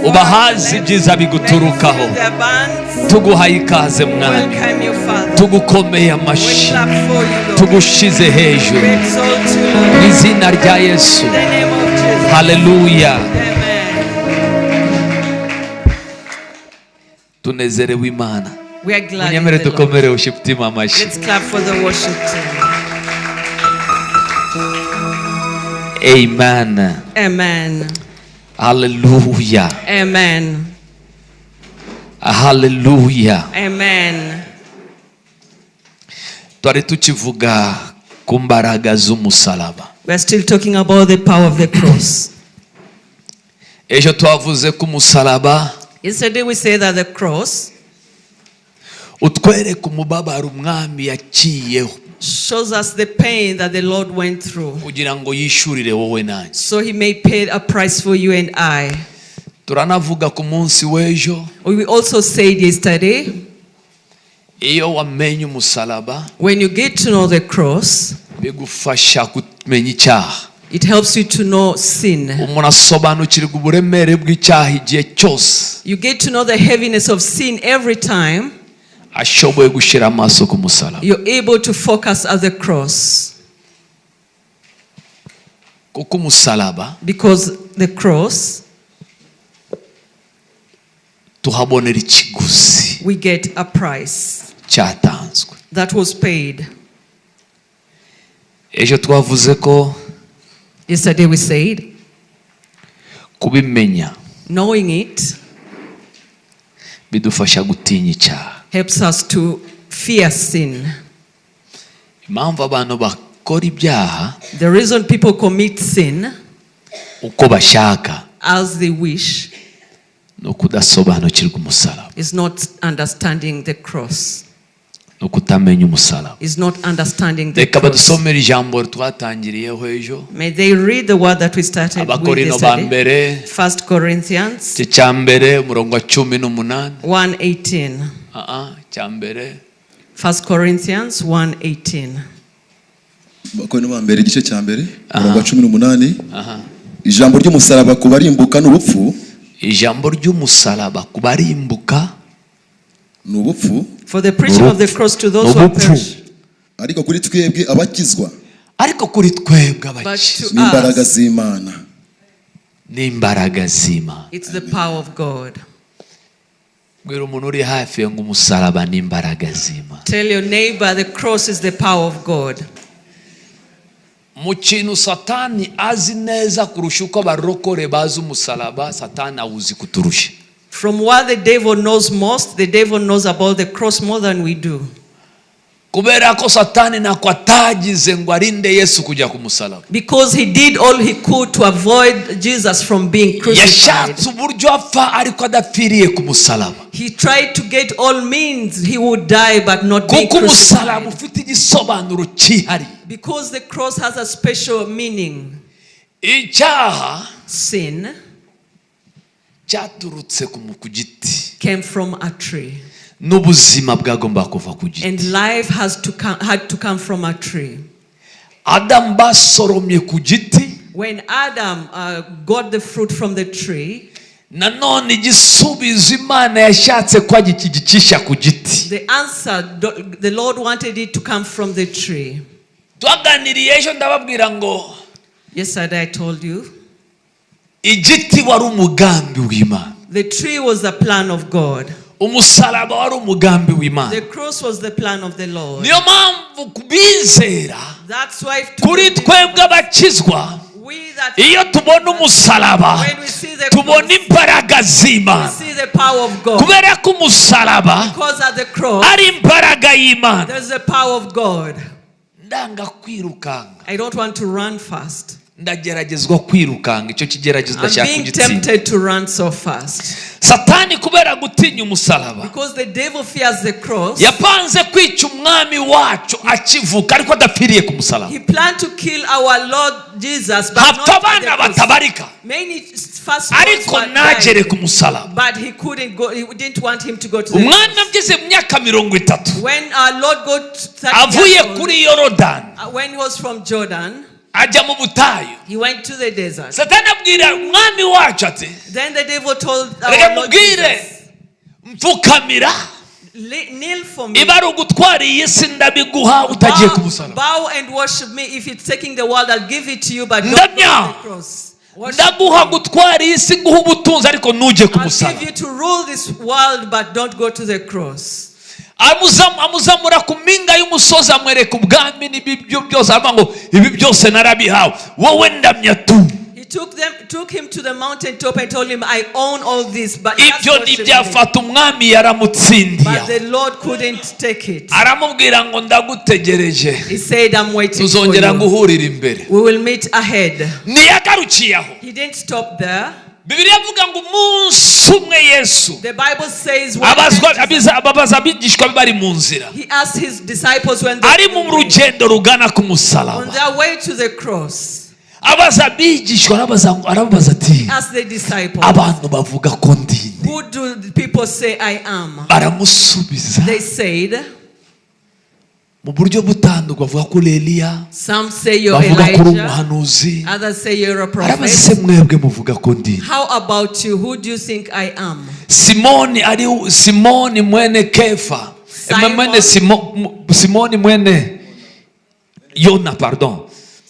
Ubahaze ibyiza biguturukaho. May you fill their barns. Tuguhaye ikaze, Mwami. Welcome you, Father. Tugukomeye We amashyi. clap for you, Lord. Tugushize hejuru. We exalt you, Mu Lord. izina rya Yesu. In the name of Jesus. Haleluya. Amen. Tunezerewe Imana. We are glad in Munyemere the Lord. dukomere worship team amashyi. Let's clap for the worship team. Amen. Amen. Haleluya. Amen. Haleluya. Amen. Twari tukivuga ku mbaraga z'umusaraba. We are still talking about the power of the cross. Ejo twavuze ko umusaraba Yesterday we said that the cross utwereka umubabaro umwami yaciyeho shows us the pain that the Lord went through kugira ngo yishyurire wowe nanjye. So he may pay a price for you and I. Turanavuga ku munsi w'ejo, We also said yesterday, iyo wamenye umusaraba, when you get to know the cross, bigufasha kumenya icyaha. It helps you to know sin. Umuntu asobanukirwa uburemere bw'icyaha igihe cyose You get to know the heaviness of sin every time ashoboye gushyira amaso ku musaraba. You're able to focus at the cross. Kuko umusaraba Because the cross, tuhabonera ikiguzi we get a price cyatanzwe. That was paid. Ejo twavuze ko Yesterday we said, kubimenya knowing it bidufasha gutinya icyaha. Helps us to fear sin. Impamvu abantu bakora ibyaha The reason people commit sin uko bashaka as they wish ni ukudasobanukirwa umusaraba, is not understanding the cross, ni ukutamenya umusaraba. Is not understanding the Reka cross. badusomere ijambo twatangiriyeho ejo. May they read the word that we started with Abakorino ba yesterday. mbere, First Corinthians igice cya mbere, umurongo wa 18. 1:18. Ah, ah, cya mbere. First Corinthians 1:18. Abakorino ba mbere, igice cya mbere, umurongo wa 18. Aha. Ijambo ry'umusaraba ku barimbuka ni ubupfu. Ijambo ry'umusaraba ku barimbuka Ni ubupfu. For the preaching of the cross to those who are Ubupfu. perish, Ariko kuri twebwe abakizwa, Ariko kuri twebwe but abakizwa, to ni imbaraga us, z'Imana. N'imbaraga z'Imana. It's the power of God. Bwira umuntu uri hafi ngo umusaraba n'imbaraga z'Imana. Tell your neighbor the cross is the power of God. Mu kintu Satani azi neza kurusha uko abarokore bazi umusaraba, Satani awuzi kuturusha. From what the devil knows most, the devil knows about the cross more than we do. Kubera ko Satani ntako atagize ngo arinde Yesu kujya ku musaraba. Because he did all he could to avoid Jesus from being crucified. Yashatse uburyo apfa ariko adapfiriye ku musaraba. He tried to get all means he would die but not be Kuko umusaraba crucified. Ufite igisobanuro cyihariye. Because the cross has a special meaning. Icyaha Sin cyaturutse ku giti, came from a tree. N'ubuzima bwagomba kuva ku giti. And life had to come from a tree. Adamu basoromye ku giti, When Adam got the fruit from the tree, nanone igisubizo Imana yashatse ko agikigicisha ku giti. The answer, the Lord wanted it to come from the tree. Twaganiriye ejo ndababwira ngo Yesterday I told you, igiti wari umugambi w'Imana. The tree was the plan of God. Umusaraba wari umugambi w'Imana. The cross was the plan of the Lord. Niyo mpamvu kubizera, That's why to kuri twebwe abakizwa, we that iyo tubona umusaraba, when we see the tubona cross, imbaraga we z'Imana. See the power of God. Kubera ko umusaraba Because at the cross, ari imbaraga y'Imana. There's the power of God. Ndanga kwirukanka. I don't want to run fast. Ndageragezwa kwirukanka, icyo kigeragezo I'm ndashaka being kugitsinda. tempted to run so fast. Satani kubera gutinya umusaraba, Because the devil fears the cross, yapanze kwica umwami wacu akivuka ariko adapfiriye ku musaraba. He planned to kill our Lord Jesus, but not Hapfa at the abana cross. batabarika, Many first ariko ntagere ku musaraba. but he couldn't go. He didn't want him to go to the Umwami cross. ageze mu myaka 30, When our Lord got 30 avuye years old, kuri Yorodani, when he was from Jordan, Ajya mu butayu. He went to the desert. Satani abwira umwami wacu ati, Then the devil told reka our Lord mubwire, Jesus, mfukamira, "Kneel for me. iba ari ugutwara iyi si ndabiguha utagiye ku Bow, musaraba. bow and worship me. If it's taking the world, I'll give it to you, but don't go Ndamya. to the cross. Worship Ndaguha me. gutwara iyi si, nguha ubutunzi, ariko ntujye ku I'll musaraba. give you to rule this world, but don't go to the cross." Amuzamura ku mpinga y'umusozi, amwereka ubwami n'ibibyo byose, aravuga ngo ibi byose narabihawe, wowe ndamya tu. He took him to the mountaintop and told him, "I own all this, but just Ibyo worship me." ntibyafata umwami, yaramutsindiye. But the Lord couldn't take it. Aramubwira ngo ndagutegereje. He said, "I'm waiting for Tuzongera you. guhurira imbere. We will meet ahead." Ntiyagarukiye aho. He didn't stop there. Bibiliya avuga ngo umunsi umwe Yesu The Bible says when abazwa ababaza abigishwa be bari mu nzira, he asked his disciples when they ari mu rugendo rugana ku on musaraba, their way to the cross, abaza abigishwa, arababaza ati, asked the disciples, abantu bavuga ko ndinde? "Who do the people say I am?" Baramusubiza They said, mu buryo butandukanye, bavuga ko uri Eliya, "Some say you're bavuga ko uri Elijah, umuhanuzi. others say you're a Arabaza, se prophet. mwebwe muvuga ko ndinde? How about you? Who do you think I am?" Simoni ari Simoni mwene Kefa, Simon. mwene Simoni mwene Yona, pardon.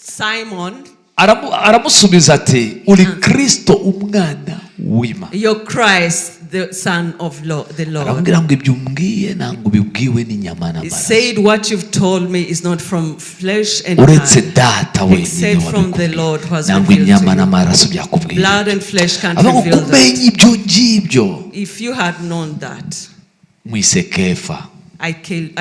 Simon, Aramusubiza ati, uri Kristo, umwana w'Imana. "You're Christ, the Son of the Lord." Aramubwira ngo ibyo umbwiye ntabwo ubibwiwe n'inyama He n'amaraso, said, "What you've told me is not from flesh and uretse blood, Data wenyine except from the wabikubwiye. Lord who has Ntabwo revealed inyama to you. n'amaraso byakubwiye. Blood and flesh can't Avuga ngo reveal that." kumenya ibyo ngibyo. If you had known that, Mwise Kefa, I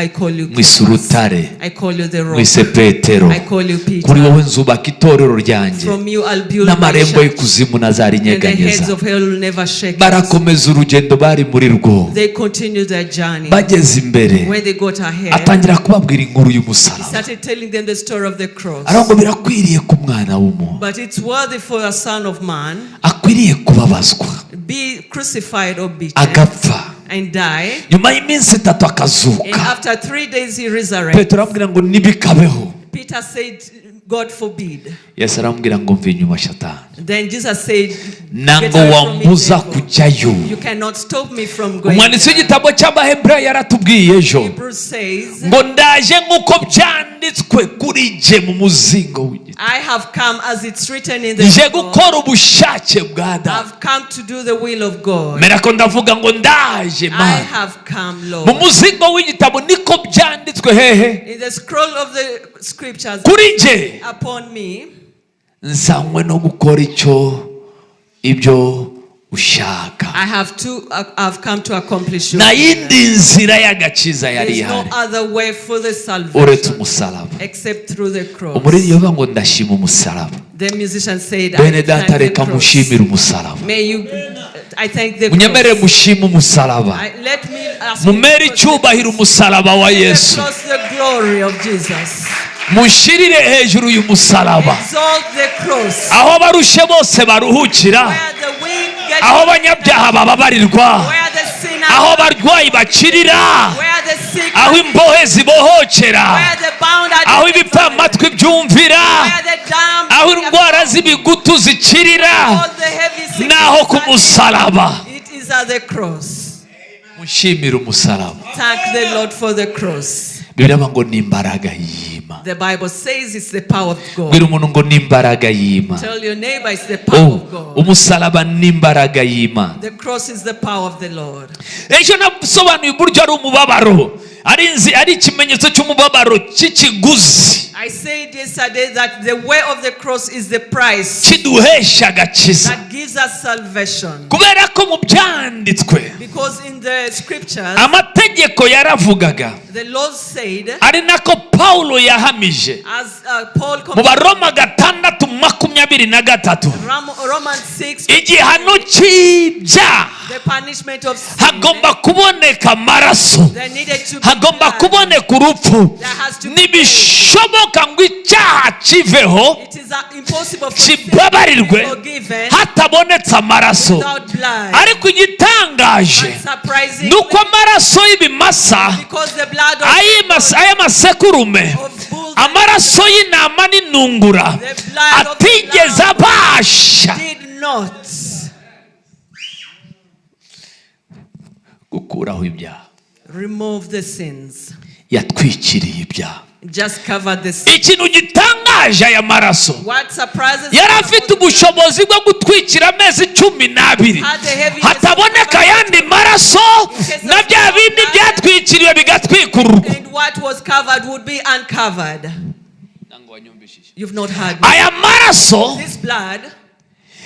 call you mwise Cephas. urutare, I call you the rock. mwise Petero. I call you Peter. Kuri wowe nzubaka itorero ryanjye, From you I'll build my n'amarembo church, y'ikuzimu and the heads ntazarinyeganyeza. of hell will never shake it. Barakomeza urugendo bari muri rwo. They continued their journey. Bageze imbere, When they got ahead, atangira kubabwira inkuru he y'umusaraba. started telling them the story of the cross. Aravuga ngo birakwiriye ko umwana w'umuntu But it's worthy for a son of man akwiriye kubabazwa, be crucified or beaten agapfa, and die. nyuma y'iminsi 3 And akazuka. after 3 days he resurrected. Petero aramubwira ngo ntibikabeho. Peter said, "God forbid." Yesu aramubwira ngo mva inyuma, Shatani. Then Jesus said, "Get Ntabwo away from me, wambuza devil. kujyayo. You cannot stop me from going Umwanditsi there." w'igitabo cy'Abaheburayo yaratubwiye ejo Hebrews says, ngo ndaje nk'uko byanditswe kuri jye mu muzingo w'igitabo. "I have come as it's written in the Nje book. gukora ubushake bwa Data. I've come to do the will of God. Mera ko ndavuga ngo ndaje I Mana. have come, Mu Lord." muzingo w'igitabo niko byanditswe hehe? In the scroll of the scriptures Kuri jye upon me, nzanywe no gukora icyo ibyo ushaka. I've come to accomplish your Nta will. yindi nzira y'agakiza yari There's no ihari other way for the uretse salvation umusaraba. except through the cross. Umuririmbyi avuga ngo ndashima umusaraba. The musician said, Bene "I data, thank the reka cross." mushimire umusaraba. May you, I thank the Munyemerere cross. mushime umusaraba. Let me ask you Mumere to icyubahiro umusaraba wa give the Yesu. cross the glory of Jesus. Mushirire hejuru y'umusaraba, Exalt the cross. aho abarushe bose baruhukira, Where the weak get aho abanyabyaha bababarirwa, where the sinner, aho abarwayi bakirira, where the sick, aho imbohe zibohokera, where the bound are aho delivered, ibipfamatwi byumvira, where the dumb, aho indwara z'ibigutu zikirira, all the heavy sickness naho ku musaraba. It is at the cross. Mushimire umusaraba. Thank the Lord for the cross. Biraba ngo ni imbaraga y'Imana. The Bible says it's the power of God. Bwira umuntu ngo ni imbaraga y'Imana. Tell your neighbor it's the power Oh, of God. umusaraba ni imbaraga y'Imana. The cross is the power of the Lord. Ejo nasobanuye uburyo ari umubabaro, ari ari ikimenyetso cy'umubabaro cy'ikiguzi I said yesterday that the way of the cross is the price kiduhesha agakiza, that gives us salvation. kubera ko mu byanditswe Because in the scriptures, amategeko yaravugaga, the Lord said, ari nako Pawulo yahamije as Paul mu Baroma 6:23, Romans 6, igihano cy'ibyaha the punishment of sin, hagomba kuboneka amaraso, there needed to be hagomba blood. kuboneka urupfu. There has to be Ntibishoboka ngo icyaha kiveho, It is impossible for sin to be kibabarirwe, forgiven hatabonetse amaraso. without blood. Ariko igitangaje But surprisingly, ni uko amaraso y'ibimasa, because the blood of ay'amasekurume of bulls Amaraso y'intama n'intungura The blood of the atigeze lamb abasha did not gukuraho ibyaha. Remove the sins. Yatwikiriye ibyaha. Just cover the sin. Ikintu gitangaje, aya maraso What surprises yari afite ubushobozi bwo gutwikira amezi 12, hataboneka ayandi maraso, na bya bindi byatwikiriwe bigatwikururwa. And what was covered would be uncovered. You've not heard me. Aya maraso This blood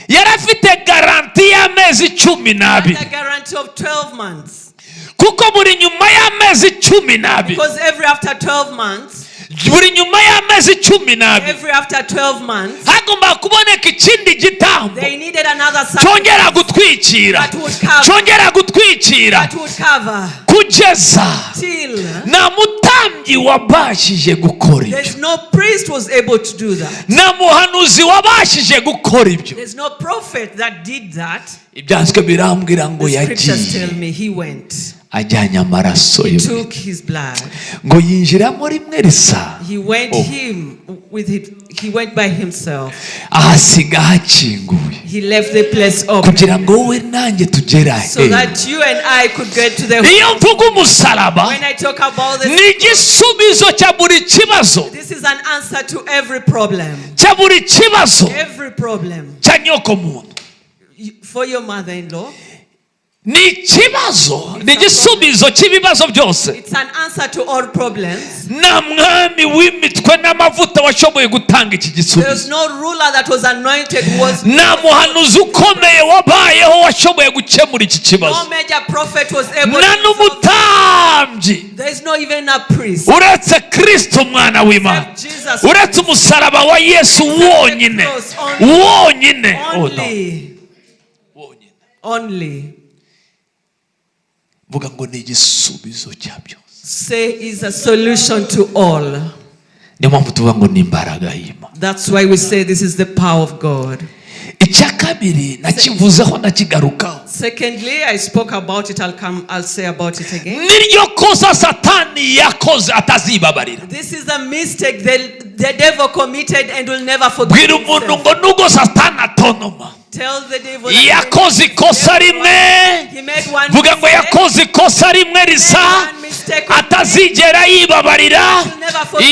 yari afite garantie y'amezi cumi had n'abiri a guarantee of 12 months. Kuko buri nyuma y'amezi 12, Because every after 12 months, buri nyuma y'amezi 12, every after 12 months, hagomba kuboneka ikindi gitambo they needed another sacrifice cyongera gutwikira, that would cover, cyongera gutwikira, that would cover kugeza till nta mutambyi wabashije gukora ibyo, there's no priest was able to do that. Nta muhanuzi wabashije gukora ibyo. There's no prophet that did that. Ibyanditswe birambwira ngo The scriptures yagiye tell me he went, ajyanye amaraso ye, took his blood. Ngo yinjiramo rimwe risa. He went Oh. him with it. He went by himself. Ahasiga hakinguye He left the place open kugira ngo wowe nanjye tugere so ahe. That you and I could get to the. Iyo mvuga umusaraba, When I talk about this, ni igisubizo cya buri kibazo, this is an answer to every problem. Cya buri kibazo Every problem. cya nyoko muntu. For your mother-in-law, Ni ikibazo, ni igisubizo cy'ibibazo byose. It's an answer to all problems. Nta mwami w'imitwe n'amavuta washoboye gutanga iki There's gisubizo. No ruler that was anointed who was Nta muhanuzi ukomeye wabayeho washoboye gukemura iki kibazo. No major prophet was able Nta to solve. N'umutambyi There is no even a priest. Uretse Kristo umwana w'Imana, Except Jesus. uretse umusaraba wa Yesu wonyine, wonyine. Oh, no. Only. Wonyine. Only. Vuga ngo ni igisubizo cya byose. Say is a solution to all. Niyo mpamvu tuvuga ngo ni imbaraga y'Imana. That's why we say this is the power of God. Icya kabiri nakivuzeho, nakigarukaho. Secondly, I spoke about it. I'll say about it again. Niryo kosa Satani yakoze atazibabarira. This is a mistake the devil committed and will never forgive Bwira umuntu himself. ngo nubwo Satani atonoma, Tell the devil that yakoze ikosa rimwe. He made one Vuga ngo mistake. Yakoze ikosa rimwe risa atazigera yibabarira.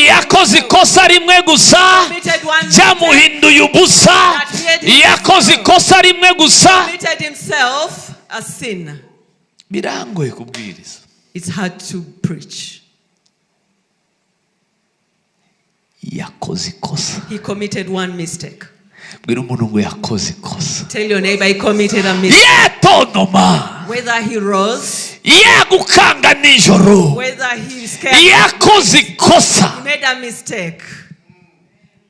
Yakoze ikosa rimwe gusa, Committed one mistake. byamuhinduye ubusa. Yakoze ikosa rimwe gusa. Committed himself a sin. Birangoye kubwiriza. It's hard to preach. Yakoze ikosa. He committed one mistake. Bwira umuntu ngo yakoze ikosa. Tell your neighbor he committed a mistake. Yatonoma, Whether he rose, yagukanga nijoro, whether he scared, yakoze ikosa. He made a mistake.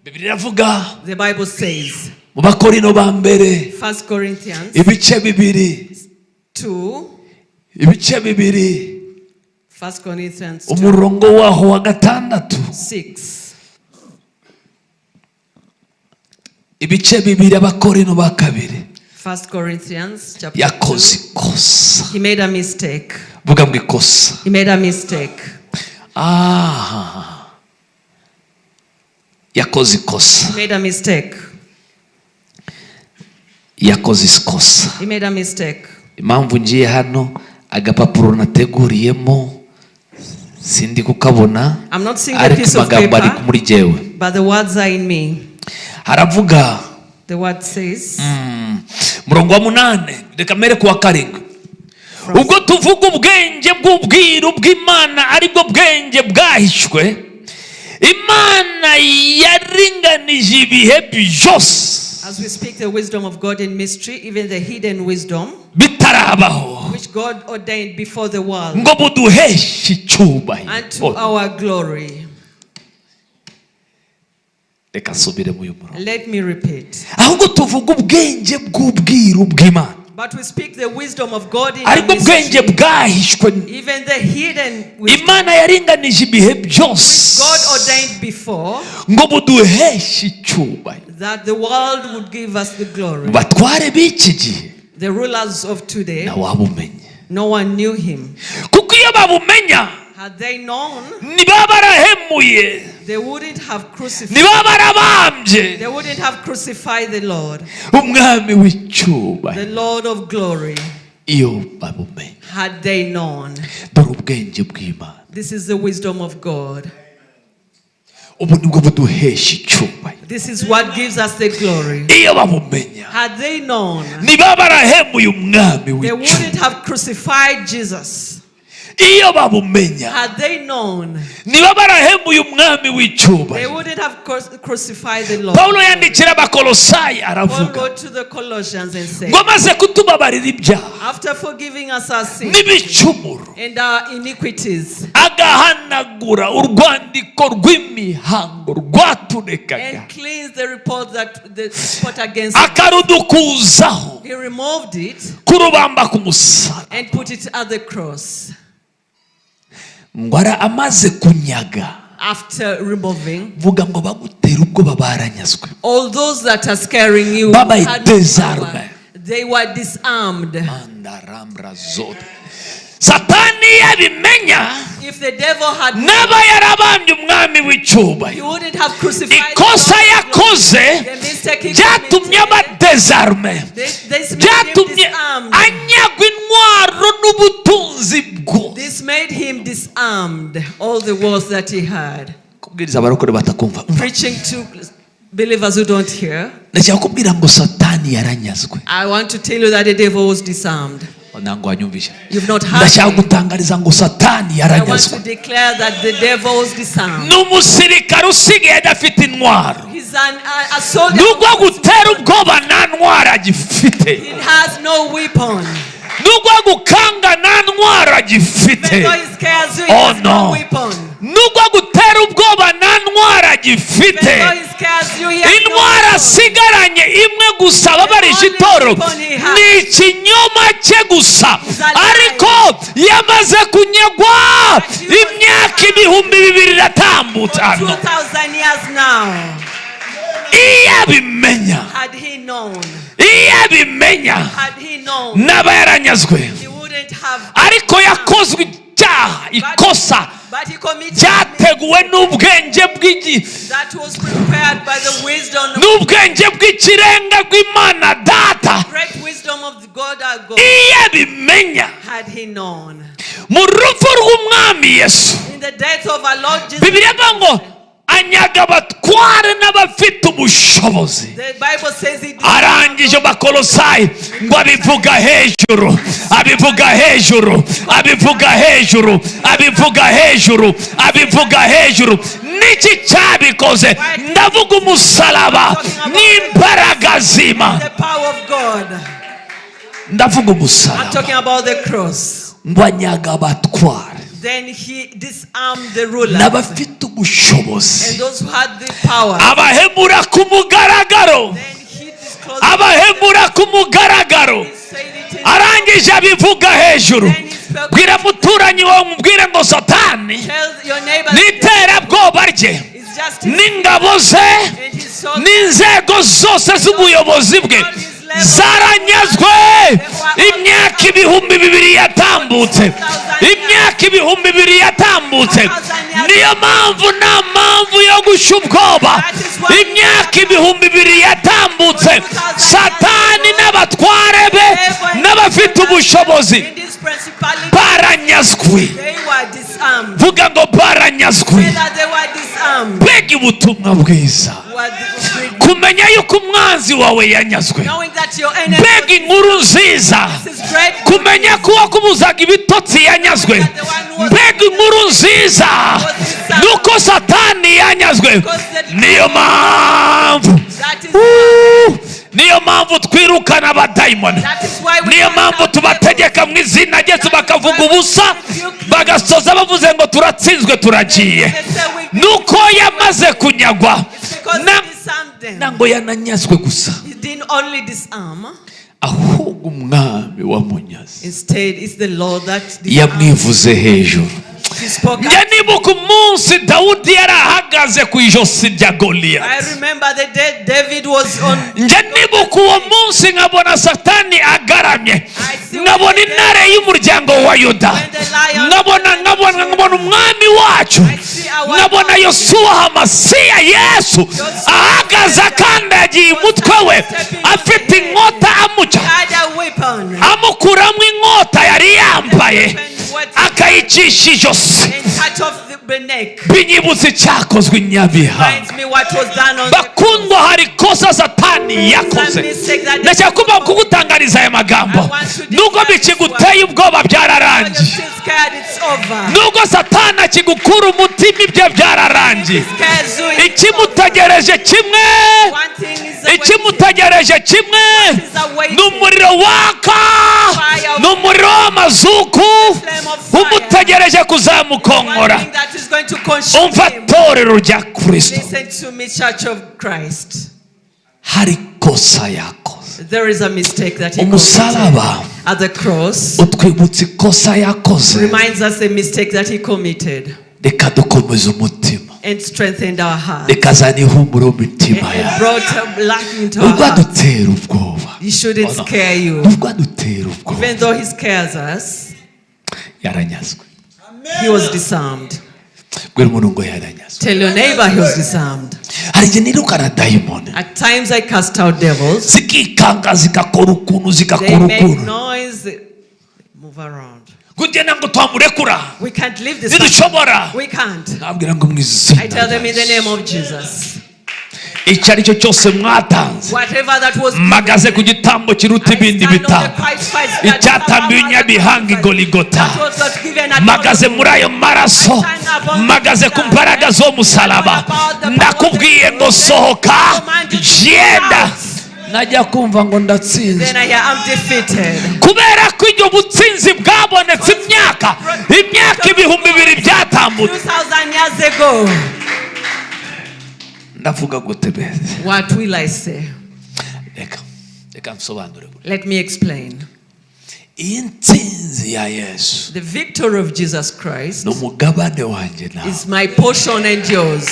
Bibiliya iravuga The Bible says, mu Bakorino ba mbere, First Corinthians ibice 2, 2, ibice 2, First Corinthians 2, umurongo waho wa 6. 6. Ibice 2, Abakorino ba kabiri. First Corinthians chapter Yakoze 2. Ikosa. He made a mistake. Vuga ngo ikosa. He made a mistake. Ah, yakoze ikosa. He made a mistake. Yakoze ikosa. He made a mistake. Impamvu ngiye hano, agapapuro nateguriyemo sindi kukabona, I'm not seeing the ariko piece of amagambo ari paper, muri jyewe. But the words are in me. Haravuga The word says, murongo wa 8, reka mere ku wa 7: ubwo tuvuga ubwenge bw'ubwiru bw'Imana, aribwo bwenge bwahishwe Imana yaringanije ibihe byose as we speak the wisdom of God in mystery, even the hidden wisdom, bitarabaho, which God ordained before the world, ngo buduheshe icyubahiro. Unto our glory. Reka nsubire mu uyu murongo. Let me repeat. Ahubwo tuvuga ubwenge bw'ubwiru bw'Imana, But we speak the wisdom of God in aribwo bwenge mystery, bwahishwe even the hidden wisdom Imana yaringanije ibihe byose, God ordained before, ngo buduheshe icyubahiro. That the world would give us the glory. Batware b'iki gihe The rulers of today, ntawabumenye, no one knew him. Kuko iyo babumenya, Had they known, ntibaba barahemuye, they wouldn't have crucified. ntibaba barabambye They wouldn't have crucified the Lord, umwami w'icyubahiro. The Lord of glory. Iyo babumenya. Had they known. Dore ubwenge bw'Imana. This is the wisdom of God. Ubu nibwo buduhesha icyubahiro. This is what gives us the glory. Iyo babumenya, Had they known, ntibaba barahemuye umwami they w'icyubahiro. wouldn't have crucified Jesus. Iyo babumenya, Had they known, ntibaba barahemuye umwami they w'icyubahiro. Wouldn't have crucified the Lord. Pawulo yandikira Abakolosayi Paul aravuga wrote to the Colossians and said, ngo amaze kutubabarira ibyaha after forgiving us our sins n'ibicumuro, and our iniquities, agahanagura urwandiko rw'imihango rwaturekaga, and cleansed the report that the report against us, akarudukuzaho he removed it kurubamba ku musaraba. And put it at the cross. Ngo ara amaze kunyaga. After removing, Vuga ngo bagutera ubwoba baranyazwe. All those that are scaring you Babaye had no désarmé. Power. They were disarmed. Mandaramra zote. Satani yabimenya, If the devil had, n'aba yarabambye umwami he w'icyubahiro. Wouldn't have crucified the Ikosa Lord of glory. yakoze The mistake he byatumye committed, aba désarmé, this made him byatumye disarmed. anyagwa intwaro n'ubutunzi bwose. This made him disarmed, all the wealth that he had. Kubwiriza abarokore batakumva. Preaching to believers who don't hear, Ndashaka kubwira ngo Satani yaranyazwe. I want to tell you that the devil was disarmed. Ntabwo wanyumvisha. You've not heard Ndashaka me. gutangariza ngo Satani I want yaranyazwe. To declare that the devil was disarmed. Ni umusirikare usigaye adafite intwaro. He's a soldier. Nubwo agutera ubwoba nta ntwaro agifite. He has no weapon. Nubwo agukanga nta ntwaro agifite. Even though he scares you, he Oh, has no no. weapon. Nubwo agutera ubwoba nta ntwaro agifite. Even though he scares you, he has no Intwaro weapon. asigaranye imwe gusa babarisha itoro ni ikinyoma cye gusa, ariko yamaze kunyagwa imyaka 2000 iratambutse For hano. 2,000 years now, Iyo abimenya, had he known, iyo abimenya, had he known, n'aba yaranyazwe, he wouldn't have. Ariko yakozwe icyaha, ikosa But he committed byateguwe n'ubwenge bw'igi that was prepared by the wisdom, n'ubwenge bw'ikirenga bw'Imana Data. Great wisdom of God our God. Iyo abimenya, Had he known. Mu rupfu rw'umwami Yesu, In the death of our Lord Jesus, Bibiliya ivuga ngo anyaga abatware n'abafite ubushobozi. The Bible says he did. Arangije Bakolosayi ngo abivuga hejuru, abivuga hejuru, abivuga hejuru, abivuga hejuru, abivuga hejuru. Niki cyabikoze? Ndavuga umusaraba n'imbaraga zima. The power of God. Ndavuga I'm umusaraba. Talking about the cross. Ngo anyaga abatware Then he disarmed the rulers n'abafite ubushobozi, and those who had the power. Abahemura ku mugaragaro, Then he disclosed. Abahemura ku mugaragaro. He said it in Arangije abivuga hejuru. Bwira muturanyi wawe, mubwire ngo Satani Tell your neighbor n'iterabwoba rye it's just his n'ingabo ze and his sword n'inzego zose z'ubuyobozi bwe zaranyazwe imyaka 2000 yatambutse, imyaka 2000 yatambutse. Niyo mpamvu nta mpamvu yo gushya ubwoba. Imyaka 2000 yatambutse, Satani n'abatware be n'abafite ubushobozi in this principality, baranyazwe. They were disarmed. Vuga ngo baranyazwe. Say that they were disarmed. Mbega ubutumwa bwiza, Were the- kumenya yuko umwanzi wawe yanyazwe. Knowing that your enemy Mbega inkuru nziza,, this is great. Kumenya ko uwakubuzaga ibitotsi yanyazwe. Mbega inkuru nziza, nuko Satani yanyazwe. Niyo mpamvu, That is niyo mpamvu twirukana abadayimoni. That is why we Niyo cast mpamvu out tubategeka mu izina ryesu, bakavuga ubusa, bagasoza bavuze ngo turatsinzwe, turagiye. Nuko yamaze kunyagwa. It's because Na- he disarmed them. Ntabwo yananyazwe gusa, He didn't only disarm. Ahubwo umwami wamunyaze Instead, it's the Lord that disarmed. yamwivuze hejuru. He spoke Njye up. niba Ndibuka umunsi Dawudi yari ahagaze ku ijosi rya I Goliyati. Remember the day David was on. Njye nibuka uwo munsi, nkabona Satani agaramye, nkabona intare y'umuryango wa Yuda, nkabona nkabona nkabona umwami wacu, nkabona Yosuwa Hamasiya, Yesu ahagaze akandagiye umutwe we, afite inkota, amuca Had a weapon amukuramo inkota yari yambaye, akayicisha ijosi. And cut off the neck. Binyibutsa icyakozwe i Nyabihanga. Reminds me what was done on the cross. Bakundwa, hari ikosa Satani yakoze. Ndashaka kuba kugutangariza aya magambo: nubwo bikiguteye ubwoba, But you're byararangiye. Still scared, it's over. Nubwo Satani akigukura umutima, ibyo byararangiye. Scares you, it's over. Ikimutegereje kimwe, One thing is awaiting. ikimutegereje kimwe ni umuriro waka, ni umuriro w'amazuku umutegereje kuzamukongora. One thing that is going to consume Umva, him. Torero rya Kristo, Listen to me, Church of Christ. Hari ikosa yakoze. There is a mistake that he Umusaraba committed. At the cross utwibutsa ikosa yakoze. Reminds us the mistake that he committed Reka dukomeze umutima, and strengthened our heart. reka azana ihumure mu mitima And yawe. Brought a light into our Nubwo hearts. adutera ubwoba, He shouldn't scare you. nubwo adutera ubwoba, Even though he scares us, yaranyazwe. He was disarmed. Bwira umuntu ngo yaranyazwe. Tell your neighbor he was disarmed. Hari igihe nirukana dayimoni, At times I cast out devils. Zikikanga, zigakora ukuntu, They zigakora make ukuntu, noise, they move around. Kugenda ngo twamurekura. We can't leave this. Ntidushobora. We can't. Nabwira ngo mu izina I tell them in the rya name of Jesus. Icyo ari cyo cyose mwatanze, Whatever that was mpagaze ku gitambo kiruta I ibindi stand on the bitambo, sacrifice that icyatambiwe i Nyabihanga i Goligota. That was not given at Mpagaze all. muri ayo maraso, mpagaze ku mbaraga z'umusaraba, ndakubwiye ngo sohoka, genda. Najya kumva ngo ndatsinzwe. Then I hear I'm defeated. Kubera ko iryo butsinzi bwabonetse imyaka 2000 byatambutse. 2,000 years ago. Ndavuga gute beze? What will I say? Reka reka nsobanure. Let me explain. Iyi ntsinzi ya Yesu The victory of Jesus Christ ni umugabane wanjye nawe. Is my portion and yours.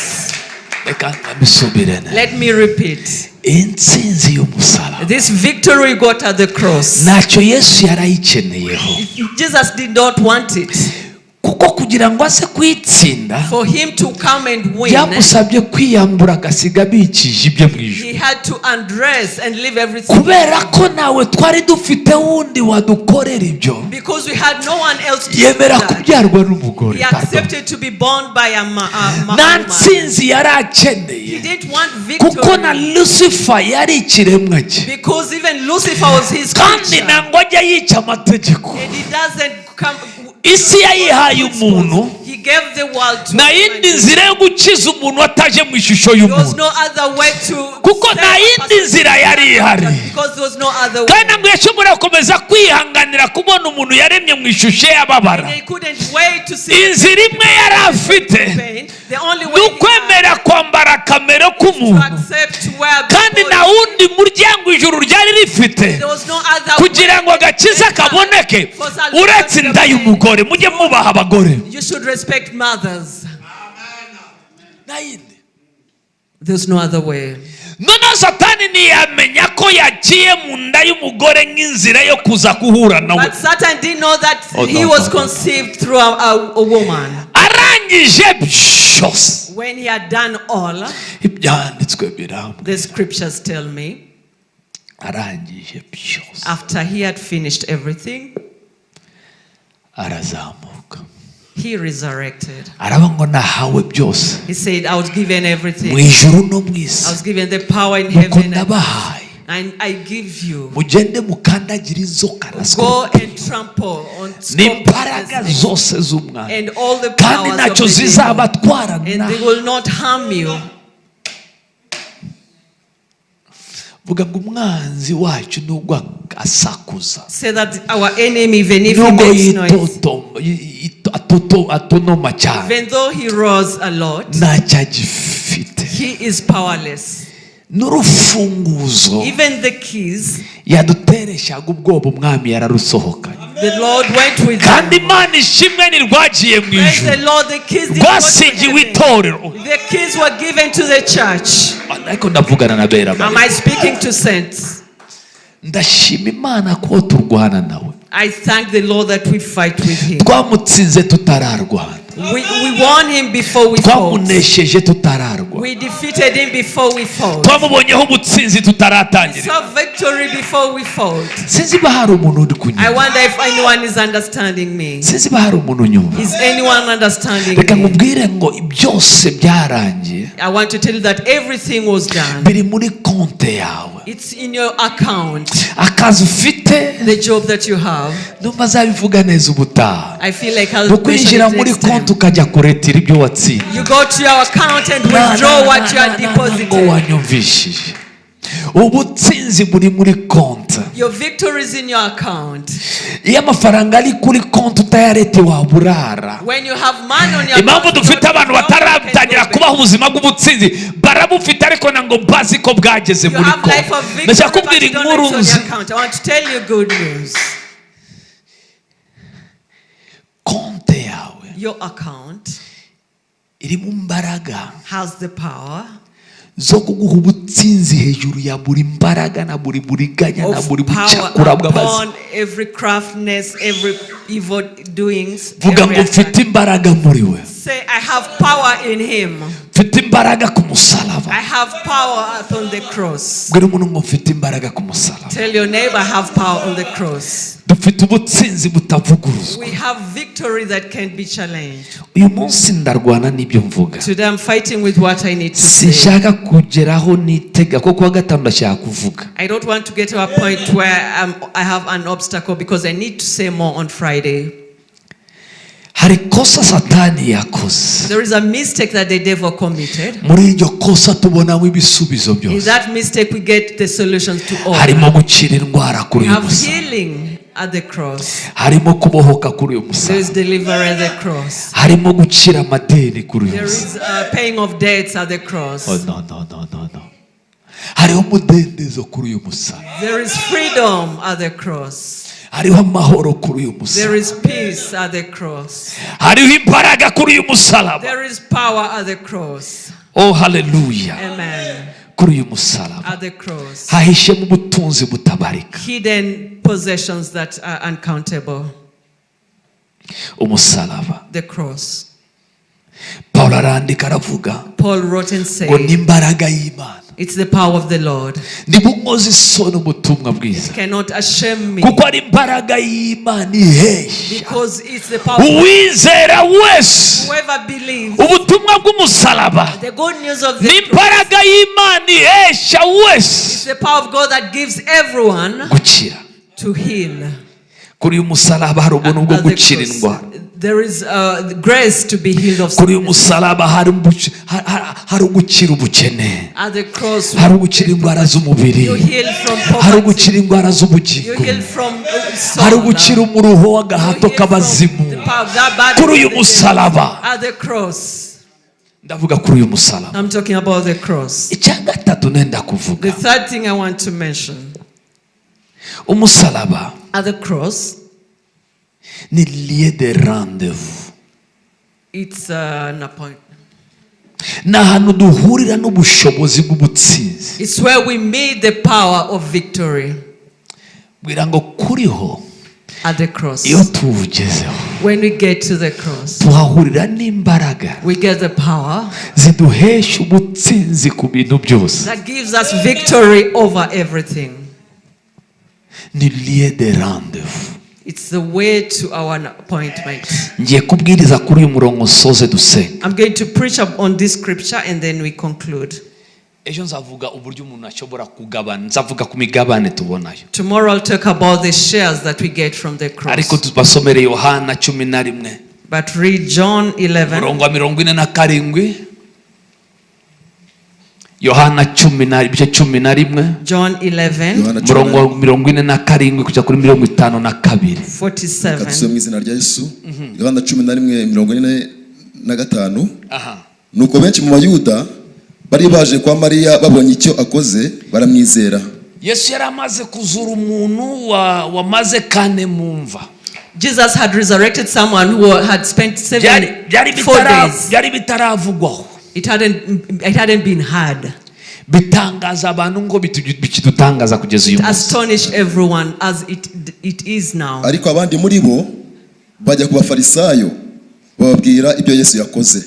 Reka mbisubire neza. Let me repeat. Iyi ntsinzi y'umusaraba, This victory we got at the cross, ntacyo Yesu yarayikeneyeho, Jesus did not want it. Kuko kugira ngo aze kuyitsinda, For him to come and win, byamusabye kwiyambura, agasiga abikije ibyo mu ijuru. He had to undress and leave everything. Kubera ko nawe twari dufite wundi wadukorera ibyo, Because we had no one else to do yemera that. kubyarwa n'umugore. He Pardon. Accepted to be born by a Nta woman. ntsinzi yari He akeneye, didn't want kuko na victory. Lucifer yari ikiremwa cye, Because even Lucifer was his kandi creature. ntabwo ajya yica amategeko. And he doesn't come. Isi yayihaye umuntu. He gave the world to Nta yindi human. nzira yo gukiza umuntu ataje mu ishusho There was y'umuntu, no other way to kuko save nta a yindi person nzira yari ihari. because there was no other way. Kandi ntabwo yashobora gukomeza kwihanganira kubona umuntu yaremye mu ishusho ye ababara. They couldn't wait to see Inzira imwe yari afite pain. The only ni way he had ukwemera kwambara kamere to k'umuntu, accept where kandi nta wundi muryango ijuru ryari rifite there was no other kugira ngo way agakiza kaboneke for salvation uretse to inda obtain. y'umugore. Mujye mwubaha abagore. You should respect mothers. Nta yindi. There's no other way. Noneho Satani ntiyamenya ko yagiye mu nda y'umugore nk'inzira yo kuza guhura nawe. But Satan didn't know that Oh, he no, was no, no. conceived through a woman. Arangije byose, When he had done all, ibyanditswe birambwa, the scriptures tell me, arangije byose, after he had finished everything, arazamuka, he resurrected. Araba ngo nahawe byose He said, "I was given mu everything. ijuru no mu I isi, was given the power in nuko heaven ndabahaye, and I give you. Mugende mukandagire inzoka na Go scorpion and trample on n'imbaraga scorpions zose z'umwami, and all the kandi powers ntacyo of the devil, zizabatwara." and Na they will not harm you." Vuga ngo umwanzi wacu nubwo asakuza, Say that our enemy, even if he nubwo makes noise, atonoma cyane, even though he roars a lot, ntacyo agifite. He is powerless. N'urufunguzo Even the keys yadutereshaga ubwoba, umwami yararusohokanye. The Lord went with Kandi them. Imana ishimwe, ntirwagiye mu Praise the ijuru, Lord, the keys didn't go to rwasigiwe heaven. itorero. The keys were given to the church. Ariko ndavugana na bera. Am I speaking to saints? Ndashima Imana ko turwana nawe. I thank the Lord that we fight with him. Twamutsinze tutararwana. We won him before we fought. Twamunesheje tutararwana. We defeated him before we fought. Twamubonyeho ubutsinzi tutaratangira. Saw victory before we fought. Sinzi ba hari umuntu uri I kunyumva. wonder if anyone is understanding me. Sinzi ba hari umuntu unyumva. Is anyone understanding Reka me? nkubwire ngo byose byarangiye. I want to tell you that everything was done. Biri muri konte yawe. It's in your account. Akazi ufite, The job that you have. ndumva azabivuga neza ubutaha. I feel like I'll Ni mention ukwinjira it muri next time. konti ukajya kuretira ibyo watsinze. You go to your account and withdraw what you had Ngo deposited. wanyumvishije, ubutsinzi buri muri konti. Your victory is in your account. Iyo amafaranga ari kuri konti utayarete, waba urara. When you have money on your Impamvu account, dufite abantu you can bataratangira go kubaho ubuzima bw'ubutsinzi, barabufite ariko ntabwo bazi ko bwageze You muri have konti. life of victory, Ndashaka but kubwira you don't know inkuru it's on nzi. your account. I want to tell you good news. Konte yawe Your account irimo imbaraga has the power zo kuguha ubutsinzi hejuru ya buri mbaraga na buri buriganya na of buri power bucakura bw'abazimu. upon every craftness, every evil doings. Vuga Every ngo mfite attack. imbaraga muri we. Say, "I have power in him." Mfite imbaraga ku musaraba. I have power upon the cross. Bwira umuntu ngo mfite imbaraga ku musaraba. Tell your neighbor, "I have power on the cross." Dufite ubutsinzi butavuguruzwa. We have victory that can be challenged. Uyu munsi ndarwana n'ibyo mvuga. Today I'm fighting with what I need to say. Sinshaka kugeraho nitega kuko kuwa gatanu ndashaka kuvuga. I don't want to get to a point where I have an obstacle because I need to say more on Friday. Hari ikosa Satani yakoze. There is a mistake that the devil committed. Muri iryo kosa tubonamo ibisubizo In byose. that mistake, we get the solutions to all. Harimo gukira indwara kuri We uyu have musaraba. healing at the cross. Harimo kubohoka kuri uyu There is musaraba. deliverance at the cross. Harimo gukira amadeni kuri uyu There musaraba. is paying of debts at the cross. Oh, no, no, no, no, no. Hariho umudendezo kuri uyu musaraba. There is freedom at the cross. Hariho amahoro kuri uyu There musaraba. is peace at the cross. Hariho imbaraga kuri uyu musaraba. There is power at the cross. Oh, haleluya. Amen. Kuri uyu musaraba At the cross. hahishemo ubutunzi butabarika. Hidden possessions that are uncountable. Umusaraba. The cross. Paul arandika aravuga Paul wrote and ngo said, ni imbaraga y'Imana. "It's the power of the Lord." Ntibunkoze isoni ubutumwa bwiza, Cannot ashame me kuko ari imbaraga y'Imana ihesha because it's the power. uwizera wese. Whoever believes Ubutumwa bw'umusaraba the good news of ni the cross imbaraga y'Imana ihesha wese is the power of God that gives everyone gukira. To heal. Kuri uyu musaraba hari ubuntu bwo At the gukira cross, indwara. there is grace to be healed of Kuri uyu sickness. musaraba hari ugukira ubukene. At the cross, Hari ugukira indwara z'umubiri. you heal from Hari poverty. ugukira indwara You z'ubugingo. heal from soul. Hari ugukira umuruho You w'agahato heal from k'abazimu. the power of that bad Kuri uyu of the devil. musaraba. At the cross. Ndavuga kuri uyu musaraba. I'm talking about the cross. Icya gatatu nenda kuvuga, The third thing I want to mention, umusaraba at the cross, ni lieu de rendez-vous. it's an appointment. Ni ahantu duhurira n'ubushobozi bw'ubutsinzi. It's where we meet the power of victory Bwira ngo kuriho at the cross. iyo tuwugezeho, When we get to the cross, tuhahurira n'imbaraga we get the power ziduhesha ubutsinzi ku bintu byose. That gives us victory over everything. Ni lieu de rendez-vous. It's the way to our appointment. Ngiye kubwiriza kuri uyu murongo nsoze dusenga. I'm going to preach up on this scripture and then we conclude. Ejo nzavuga uburyo umuntu ashobora kugabana, nzavuga ku migabane tubonayo. Tomorrow I'll talk about the shares that we get from the Ariko cross. tubasomere Yohana 11, But read John 11, umurongo wa 47. Yohana cumi na ibice 11, John 11, Yohana cumi umurongo na wa 47 kujya kuri 52. Reka dusome 47. mu izina rya Yesu. Yohana 11 45. Aha. Nuko benshi mu Bayuda bari baje kwa Mariya babonye icyo akoze baramwizera. Yesu yari amaze kuzura umuntu wamaze kane mu mva. Jesus had resurrected someone who had spent Byari 4 bitara- days. Byari bitaravugwaho. It hadn't been heard. Bitangaza abantu ngo bikidutangaza kugeza uyu It munsi. astonished everyone as it is now. Ariko abandi muri bo bajya ku Bafarisayo, bababwira ibyo Yesu yakoze.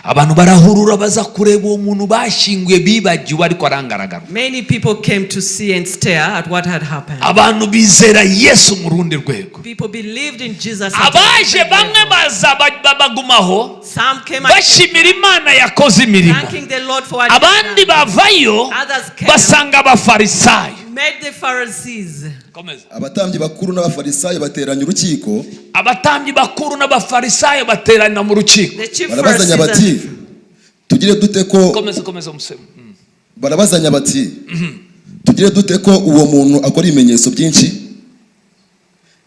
Abantu barahurura baza kureba uwo muntu bashyinguye bibagiwe, ariko arangaragara. Many people came to see and stare at what had happened. Abantu bizera Yesu mu rundi rwego. People believed in Jesus at a Abaje different bamwe level. baza bagumaho Some came and bashimira Imana yakoze imirimo. thanking the Lord for what he had Abandi done. bavayo Others came, basanga Abafarisayo. met the Pharisees. Komeza. Abatambyi bakuru n'Abafarisayo bateranya urukiko. Abatambyi bakuru n'Abafarisayo baterana mu rukiko. The chief Barabazanya Pharisees bati and tugire dute ko Komeza, komeza umusemo. Barabazanya bati: "Tugire dute ko uwo muntu akora ibimenyetso byinshi?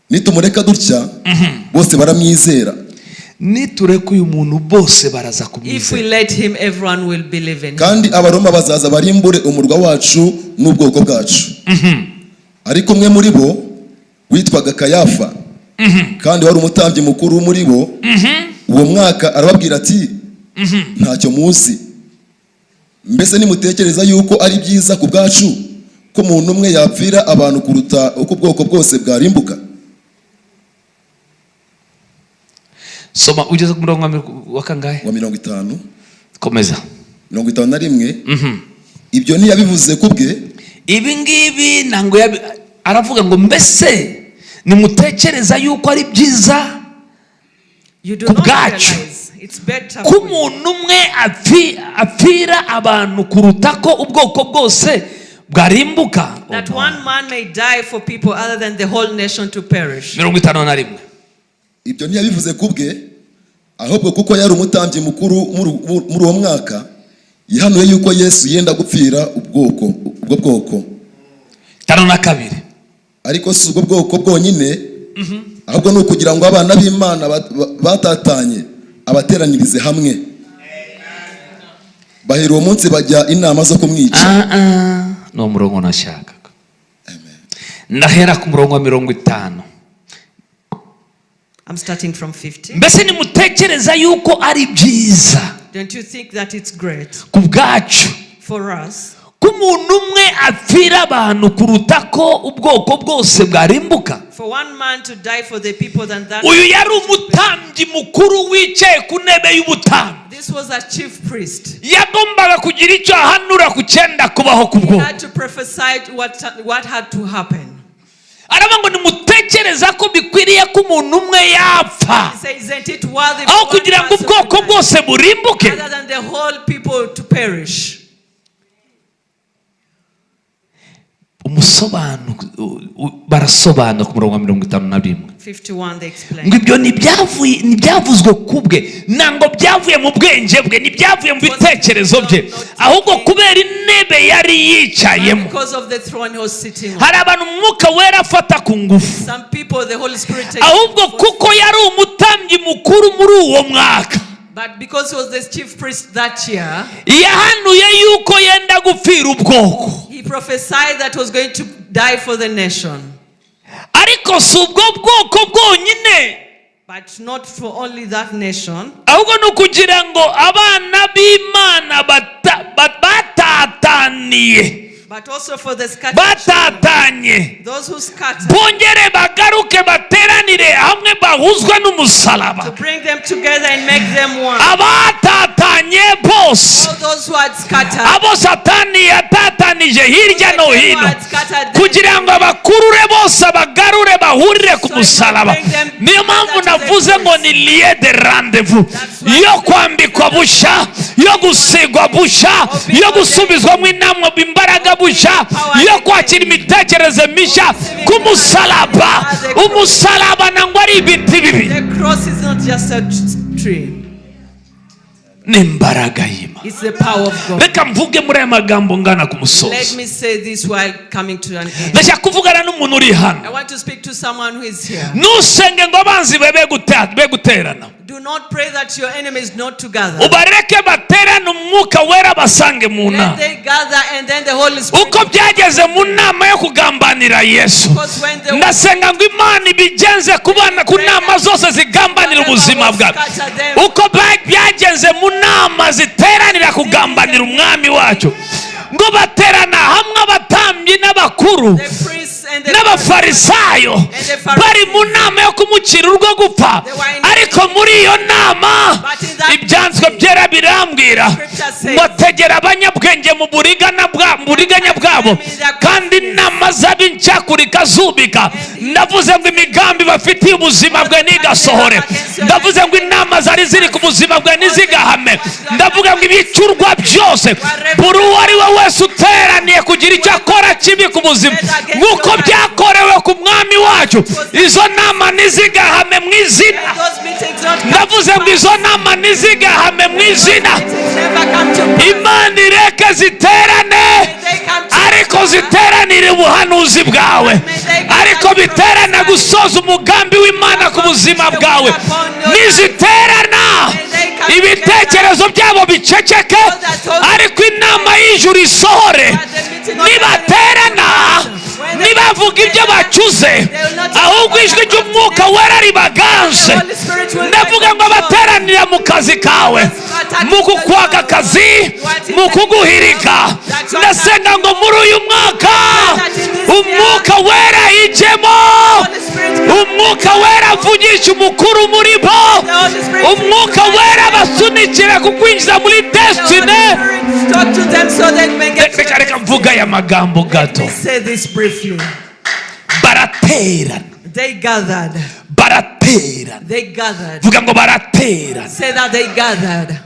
Nitumureka dutya, bose baramwizera." Nitureka uyu muntu, bose baraza If we kumwizera. let him, everyone will believe in him. Kandi Abaroma bazaza barimbure umurwa wacu n'ubwoko bwacu." Ariko umwe muri bo witwaga Kayafa, kandi wari umutambyi mukuru muri bo uwo mwaka, arababwira ati: "Ntacyo muzi. Mbese nimutekereza yuko ari byiza ku bwacu ko umuntu umwe yapfira abantu kuruta uko ubwoko bwose bwarimbuka?" Soma ugeze ku murongo wa kangahe? Wa 50. Komeza. 51. Ibyo ntiyabivuze ku bwe, Ibi ngibi ntabwo aravuga ngo: "Mbese nimutekereza yuko ari byiza You do ku not bwacu realize it's better ko for you umuntu umwe apfira abantu kuruta ko ubwoko bwose bwarimbuka?" that one man may die for people other than the whole nation to perish. 51. Ibyo ntiyabivuze ku bwe, ahubwo kuko yari umutambyi mukuru muri uwo mwaka, yahanuye yuko Yesu yenda gupfira ubwo bwoko. 52. Ariko si ubwo bwoko bwonyine, ahubwo ni ukugira ngo abana b'Imana batatanye abateranyirize hamwe. Bahera uwo munsi bajya inama zo kumwica. Ah, ah, ni umurongo nashakaga. Ndahera ku murongo wa 50. I'm starting from 50. Mbese nimutekereza yuko ari byiza Don't you think that it's great ku bwacu for us ko umuntu umwe apfira abantu kuruta ko ubwoko bwose bwarimbuka? for one man to die for the people than that? Uyu yari umutambyi mukuru wicaye ku ntebe y'ubutambyi. This was a chief priest. Yagombaga kugira icyo ahanura ku cyenda kubaho ku He bwoko. had to prophesy what had to happen. Aravuga ngo: "Nimutekereza ko bikwiriye ko umuntu umwe yapfa He said, "Isn't it worthy aho for one kugira ngo person ubwoko to die bwose burimbuke?" other than the whole people to perish?" Barasobanura ku murongo wa 51. 51, they explain. Ngo ibyo ntibyavuzwe ku bwe, ntabwo byavuye mu bwenge bwe, ntibyavuye mu bitekerezo bye, ahubwo kubera intebe yari yicayemo. Because of the throne he was sitting on. Hari abantu Umwuka Wera afata ku ngufu. Some people, the Holy Spirit takes Ahubwo kuko yari umutambyi mukuru muri uwo mwaka, But because he was the chief priest that year, yahanuye yuko yenda gupfira ubwoko. he prophesied that he was going to die for the nation. Ariko si ubwo bwoko bwonyine, But not for only that nation, ahubwo ni ukugira ngo abana b'Imana batataniye, but also for the scattered children. batatanye, Those who scatter, bongere bagaruke, bateranire hamwe, bahuzwe n'umusaraba. to bring them together and make them one. Abatatanye bose, All those who had scattered, abo Satani yatatanije hirya no hino, kugira ngo abakurure bose, abagarure, bahurire ku musaraba. Niyo mpamvu navuze ngo ni lieu de rendez-vous yo kwambikwa busha, yo gusigwa busha, yo gusubizwamo inama, imbaraga busha, yo kwakira imitekerereze mishya ku musaraba. Umusaraba nangwa ari ibiti bibiri, the cross is not just a tree, ni imbaraga y'Imana. It's the power of God. Reka mvuge muri aya magambo ngana ku musozo. Let me say this while coming to an end. Ndashaka kuvugana n'umuntu uri hano. I want to speak to someone who is here. Ntusenge ngo abanzi be guterana. Do not pray that your enemies not to gather. Ubareke baterane, Umwuka Wera basange mu Let nama. they gather and then the Holy Spirit. Uko byageze mu nama yo kugambanira Yesu, Because when the ndasenga ngo Imana ibigenze ku bana ku nama zose zigambanira ubuzima bwawe, uko byagenze mu nama ziteranira kugambanira Umwami wacu, ngo baterana hamwe abatambyi n'abakuru the priests and the n'Abafarisayo bari mu nama yo kumucira urwo gupfa. Ariko muri iyo nama, Ibyanditswe Byera birambwira ngo tegera abanyabwenge mu buriganya bwabo, kandi inama z'ab'incakurika zubika. Ndavuze ngo imigambi bafitiye ubuzima bwe ntigasohore. Ndavuze ngo inama zari ziri ku buzima bwe ntizigahame. Ndavuga ngo ibicurwa byose, buri uwo ari we wese uteraniye kugira icyo akora kibi ku buzima, nk'uko byakorewe ku Mwami wacu, izo nama ntizigahame mu izina. Those meetings not come Ndavuze ngo izo nama ntizigahame mu izina. Meetings never come to pass. Imana ireke ziterane, They come to ariko ziteranire ubuhanuzi bwawe, ariko biterane gusoza umugambi w'Imana ku buzima bwawe. Niziterana, ibitekerezo byabo biceceke, ariko inama y'ijuru isohore. Nibaterana, nibavuga ibyo bacuze, ahubwo ijwi ry'Umwuka Wera ribaganze. Ndavuga ngo abateranira mu kazi kawe, mu kukwaka akazi, mu kuguhirika, ndasenga ngo muri uyu mwaka Umwuka Wera ijemo, Umwuka Wera avugisha umukuru muri bo, Umwuka Wera basunikira kukwinjiza muri destiny. Talk to them so they may get. Reka reka mvuga aya magambo gato. Say this briefly. Baraterana. They gathered. Baraterana. They gathered. Vuga ngo baraterana. Say that they gathered.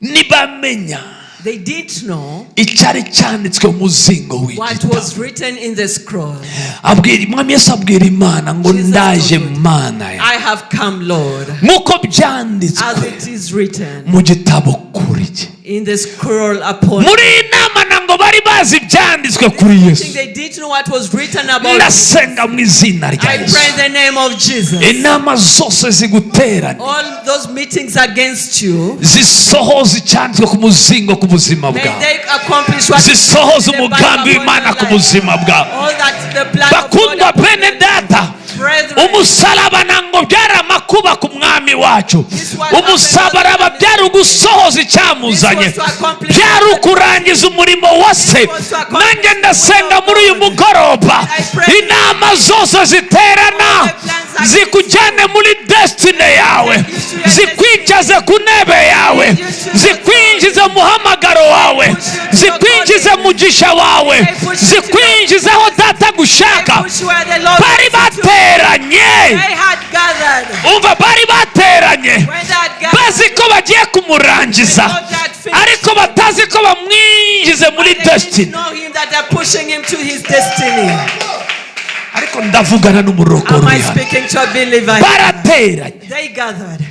Ntibamenya They didn't know icyari cyanditswe mu muzingo what w'igitabo. Was written in the scroll. Abwira Umwami Yesu, abwira Imana ngo Jesus ndaje told Mana ya I have come, Lord, nk'uko byanditswe as it is written mu gitabo kuri jye. In the scroll upon. Muri iyi nama ntabwo bari bazi ibyanditswe kuri Yesu. They didn't know what was written about. Ndasenga mu izina rya I Yesu, pray in the name of Jesus. Inama zose ziguteranye All those meetings against you, zisohoza icyanditswe ku muzingo ku buzima may bwawe, they accomplish what zisohoza is in the umugambi Bible upon w'Imana your ku life. buzima bwawe. All that the plan of God Bakundwa upon bene your life. data, Brethren, umusaraba ntabwo byari amakuba ku Mwami wacu. Umusaraba byari ugusohoza icyamuzanye, byari ukurangiza umurimo wa Se. Nanjye ndasenga muri uyu mugoroba, inama zose ziterana zikujyane muri destiny yawe, zikwicaze ku ntebe yawe, zikwinjize mu muhamagaro wawe, zikwinjize mu mugisha wawe, zikwinjize aho Data gushaka. Push where the Lord Bari wants you to. bateranye. They had gathered. Umva, bari bateranye When they had gathered, bazi ko bagiye kumurangiza, ariko batazi ko bamwinjize muri they didn't destiny. Know him that they're pushing him to his destiny. Ariko ndavugana n'umurokore Am I uri hano. speaking to a believer? Barateranye. They gathered.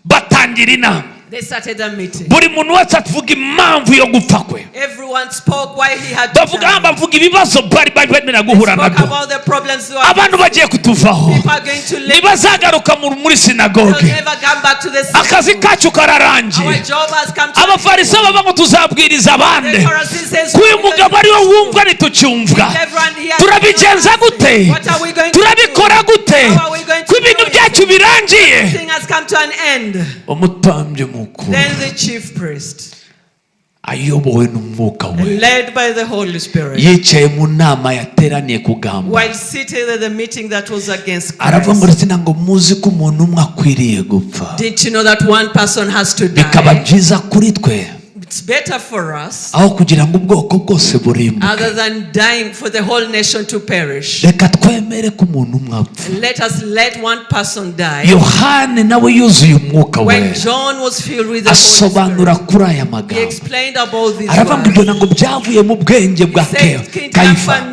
Batangira inama. They started a meeting. Buri muntu wese avuga impamvu yo gupfa kwe. Everyone spoke why he had to Bavuga die. bavuga ibibazo bari bari bemera guhura Spoke nabyo. About the problems who are Abantu bagiye kutuvaho, People are going to leave. ntibazagaruka muri They'll sinagoge. Never come back to the Akazi synagogue. kacu kararangiye. Our job has come to an end. Abafarisayo bavuga ngo tuzabwiriza abandi The Pharisees says, ko uyu mugabo ariwe wumvwa ntitucyumvwa. Everyone here. Turabigenza gute? What are we going to Turabikora do? gute How are we going ko to ibintu do it? byacu birangiye? Thing has come to an end. Umutambyi mukuru Then the chief priest, ayobowe n'Umwuka We led by the Holy Spirit, yicaye mu nama yateraniye kugamba, while seated at the meeting that was against aravuga ngo Christ, ndetse ntabwo muzi ko umuntu umwe akwiriye gupfa, didn't you know that one person has to bikaba die? byiza kuri twe It's better for us aho kugira ngo ubwoko bwose burimbuke. Other than dying for the whole nation to perish. Reka twemere ko umuntu umwe apfa. Let us let one person die. Yohani nawe yuzuye Umwuka When Wera John was filled with the Holy asobanura Spirit, kuri aya he magambo, explained about these aravuga ngo ibyo words. ntabwo byavuye mu bwenge bwa Said, Kayifa,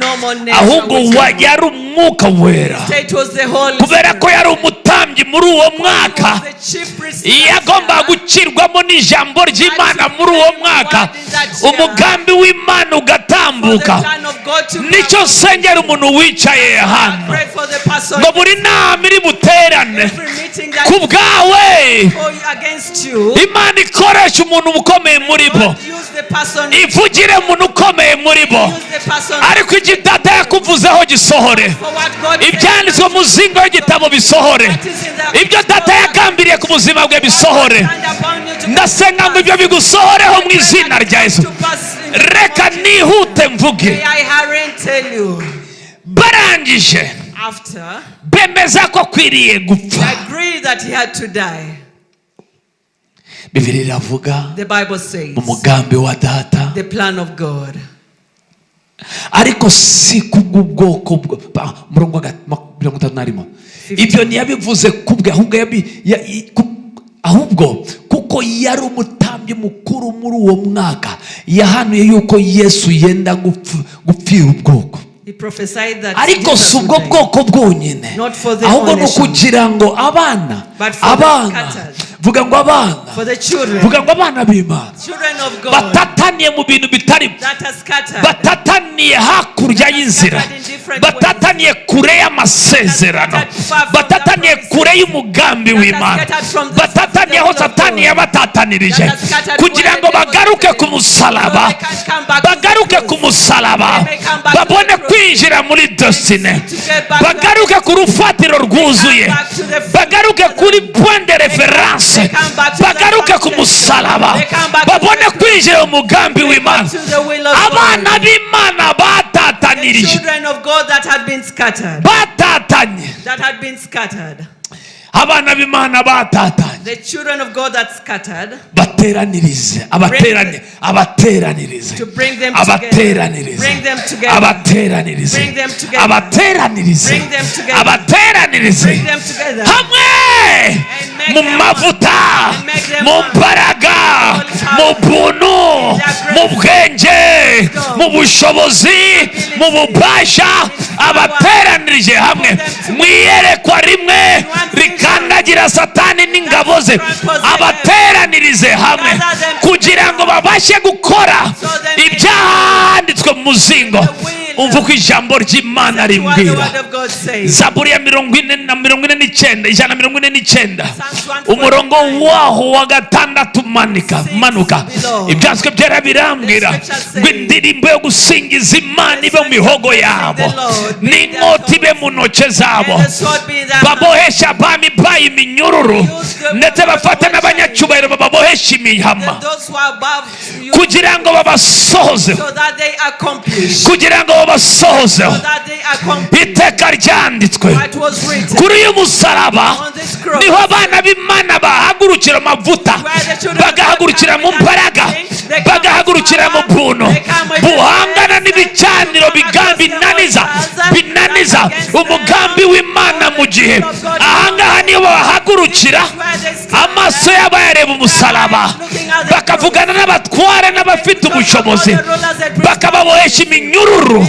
ahubwo yari Umwuka Wera. It was the Holy Kubera ko Spirit. Yari umutambyi muri uwo mwaka, He was the chief priest. Yagombaga gucirwamo n'ijambo ry'Imana muri uwo mwaka, umugambi w'Imana ugatambuka. go to Nicyo nsengera umuntu wicaye hano, pray for the person. Ngo buri nama iri buterane Every meeting that ku bwawe, for against you, Imana ikoresha umuntu ukomeye muri bo, God use the person. ivugire umuntu ukomeye muri bo, Use the person ariko icyo Data yakuvuzeho gisohore, for what God said. ibyanditswe mu muzingo w'igitabo bisohore, ibyo Data yagambiriye ku buzima bwe bisohore. Stand upon you to Ndasenga ngo ibyo bigusohoreho mu izina rya Yesu. to pass in the Reka nihute mvuge. May I hurry and tell you. Barangije After bemeza ko akwiriye gupfa. they agree that he had to die. Bibiliya iravuga The Bible says mu mugambi wa Data, the plan of God. Ariko si kubw'ubwoko murongo wa 51. Ibyo ntiyabivuze kubwe, ahubwo ahubwo kuko yari umutambyi mukuru muri uwo mwaka, yahanuye yuko Yesu yenda gupfira ubwoko. He prophesied that Ariko Jesus si ubwo would die. bwoko bwonyine, Not for the ahubwo whole ni nation, ukugira ngo abana, but for the abana, scattered. Vuga ngo abana, For the children, vuga ngo abana b'Imana children of God batataniye mu bintu bitari, that are scattered, batataniye hakurya y'inzira, batataniye kure y'amasezerano, batataniye kure y'umugambi w'Imana, batataniye aho Satani yabatatanirije, kugira ngo bagaruke ku musaraba, bagaruke ku musaraba, babone kwinjira muri destinée, bagaruke ku rufatiro rwuzuye, bagaruke kuri point de référence, bagaruke ku musaraba, babone kwinjira mu mugambi w'Imana. To the will of God. Abana b'Imana batatanirije, Children of God that had been scattered, batatanye, that had been scattered. Abana b'Imana batatanye, The children of God that scattered, bateranirize, abaterane, abateranirize, to bring them together. abateranirize, Bring them together. abateranirize, Bring them together. abateranirize, Bring them together. abateranirize Bring them together. hamwe And make mu them mavuta, one. And make them mu one. mbaraga, mu buntu, Their grace. Mu bwenge, Wisdom. Mu bushobozi, mu bubasha, abateranirije hamwe mu iyerekwa rimwe rikandagira Satani n'ingabo ze, abateranirize hamwe kugira ngo babashe gukora ibyanditswe mu muzingo. Umva uko ijambo ry'Imana To what the rimbwira. Word of God says. Zaburi ya 40 na 49, 149, umurongo waho wa gatandatu, manika, manuka. Ibyanditswe byera birambwira ngo indirimbo yo gusingiza Imana ibe mu mihogo yabo, n'inkota ibe mu ntoke zabo, And the sword be in their hand. Babohesha abami bayo iminyururu, ndetse bafate n'abanyacyubahiro bababohesha imihama, And those who are above you, kugira ngo babasohozeho, so that they accomplish. Kugira ngo babasohozeho So that they accomplish iteka ryanditswe what was written. Kuri uyu musaraba. On this cross. Niho abana b'Imana bahagurukira amavuta, bagahagurukira mu mbaraga, bagahagurukira mu buntu buhangana n'ibicaniro bigambi binaniza, binaniza umugambi w'Imana. Mu gihe ahangaha niho bahagurukira, amaso yabo yareba umusaraba, bakavugana n'abatware n'abafite ubushobozi, bakababohesha iminyururu,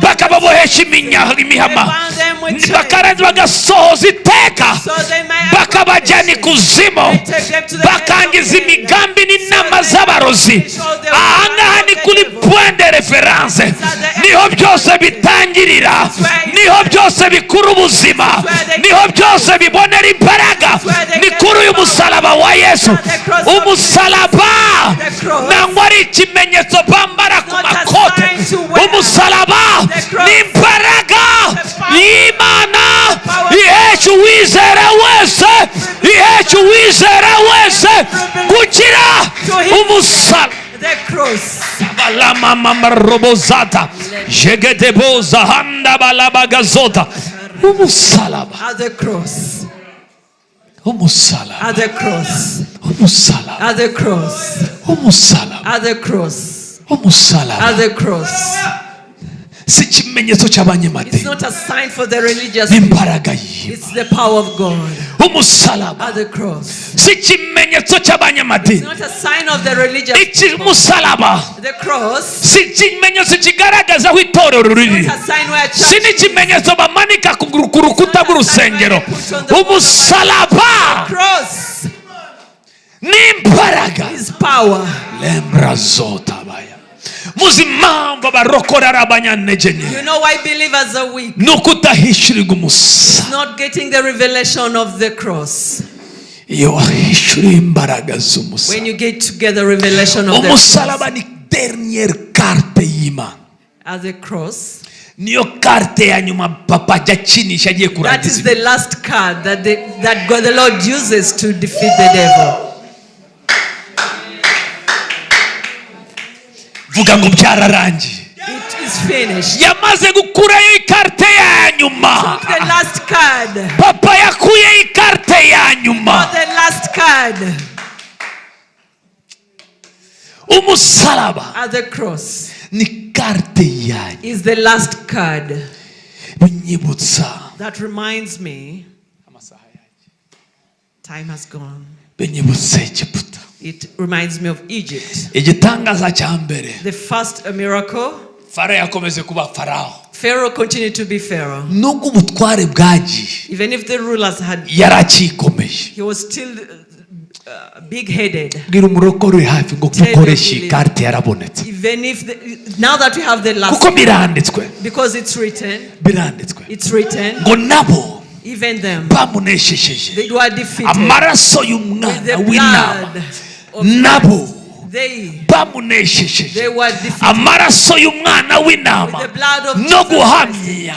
bakababohesha imihama, bakarangiza bagasohoza iteka, So they may bakabajyana ikuzimu, bakangiza imigambi n'inama z'abarozi. Ahangaha ni kuri point de référence, niho byose bitangirira, niho byose bikura ubuzima, niho byose bibonera imbaraga, ni kuri uyu musaraba wa Yesu. Umusaraba nangwa ari ikimenyetso bambara ku makote, umusaraba ni imbaraga y'Imana ihesha uwizera wese, ihesha uwizera wese gukira. Umusaraba. The cross. Balamamamarobozata jegedeboza handa balabagazota. Umusaraba. At the cross. Umusaraba. At the cross. Umusaraba. At the cross. Umusaraba. At the cross. Umusaraba At the cross. Si ikimenyetso It's cy'abanyamadini, not a sign for the religious people. n'imbaraga y'Imana. It's the power of God. Umusaraba At the cross. Si ikimenyetso It's cy'abanyamadini. not a sign of the religious Iki people. umusaraba The cross si ikimenyetso kigaragaza aho itorero riri, is not a sign where si church n'ikimenyetso bamanika ku rukuta rw'urusengero. Umusaraba cross n'imbaraga is power. Lembrazotabaya. Muzi impamvu abarokore ari abanyantege nke? You know why believers are weak? Ni uko utahishurirwa umusaraba. Not getting the revelation of the cross. Iyo wahishuriye imbaraga z'umusaraba, When you get to get the revelation of the cross, umusaraba ni dernière carte y'Imana. At the cross, Niyo carte ya nyuma papa ajya akinisha agiye that kurangiza. Is the last card that God, the Lord, uses to defeat the devil. Vuga ngo byararangiye. It is finished. Yamaze gukurayo ikarite ya nyuma. The last card. Papa yakuyeho ikarite ya nyuma. The last card. Umusaraba At the cross ni carte ya nyuma. Is the last card. Binyibutsa, That reminds me, time has gone. Binyibutsa Egiputa. It reminds me of Egypt. Igitangaza cya mbere, The first miracle, Farawo yakomeje kuba Farawo. Pharaoh continued to be Pharaoh. Nubwo ubutware bwagiye, Even if the rulers had, yarakikomeye. He was still big headed. Bwira umurokore uri hafi ngo Tell dukoreshe your iyi carte yarabonetse. Even if, now that we have the last, Kuko biranditswe, because it's written, biranditswe it's written, ngo nabo even them, bamuneshesheje they were defeated amaraso with y'umwana the w'intama. Blood of Nabo They bamuneshesheje were defeated amaraso y'umwana w'intama with the blood of no Jesus Christ guhamya.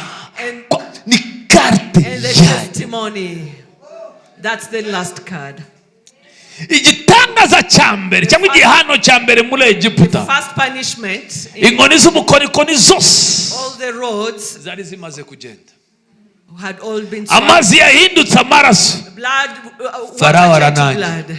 Ni carte and the yayo. Testimony. That's the last card. Igitangaza cya mbere cyangwa igihano cya mbere muri The Egiputa, first punishment in inkoni z'ubukorikori zose all the rods zari zimaze kugenda, had all been swallowed. Amazi yahindutse amaraso. Blood, Pharaoh water turned to aranangira. blood.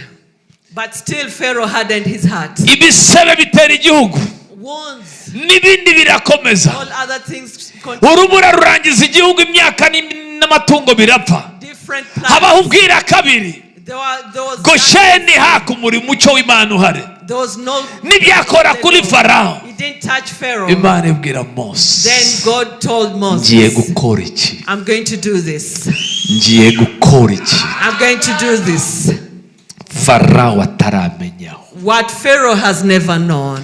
But still Pharaoh hardened his heart. Ibisebe bitera igihugu, Wounds, n'ibindi birakomeza. All other things continue. Urubura rurangiza igihugu, imyaka n'amatungo birapfa. Different plans. Habaho ubwira kabiri. There was, Gosheni haka umurimo umucyo w'Imana uhari. There was no. Ntibyakora kuri Farawo. He didn't touch Pharaoh. Imana ibwira Mose, Then God told ngiye Moses, gukora iki? "I'm going to do this. Ngiye gukora iki I'm going to do this." Farawo ataramenyaho. What Pharaoh has never known.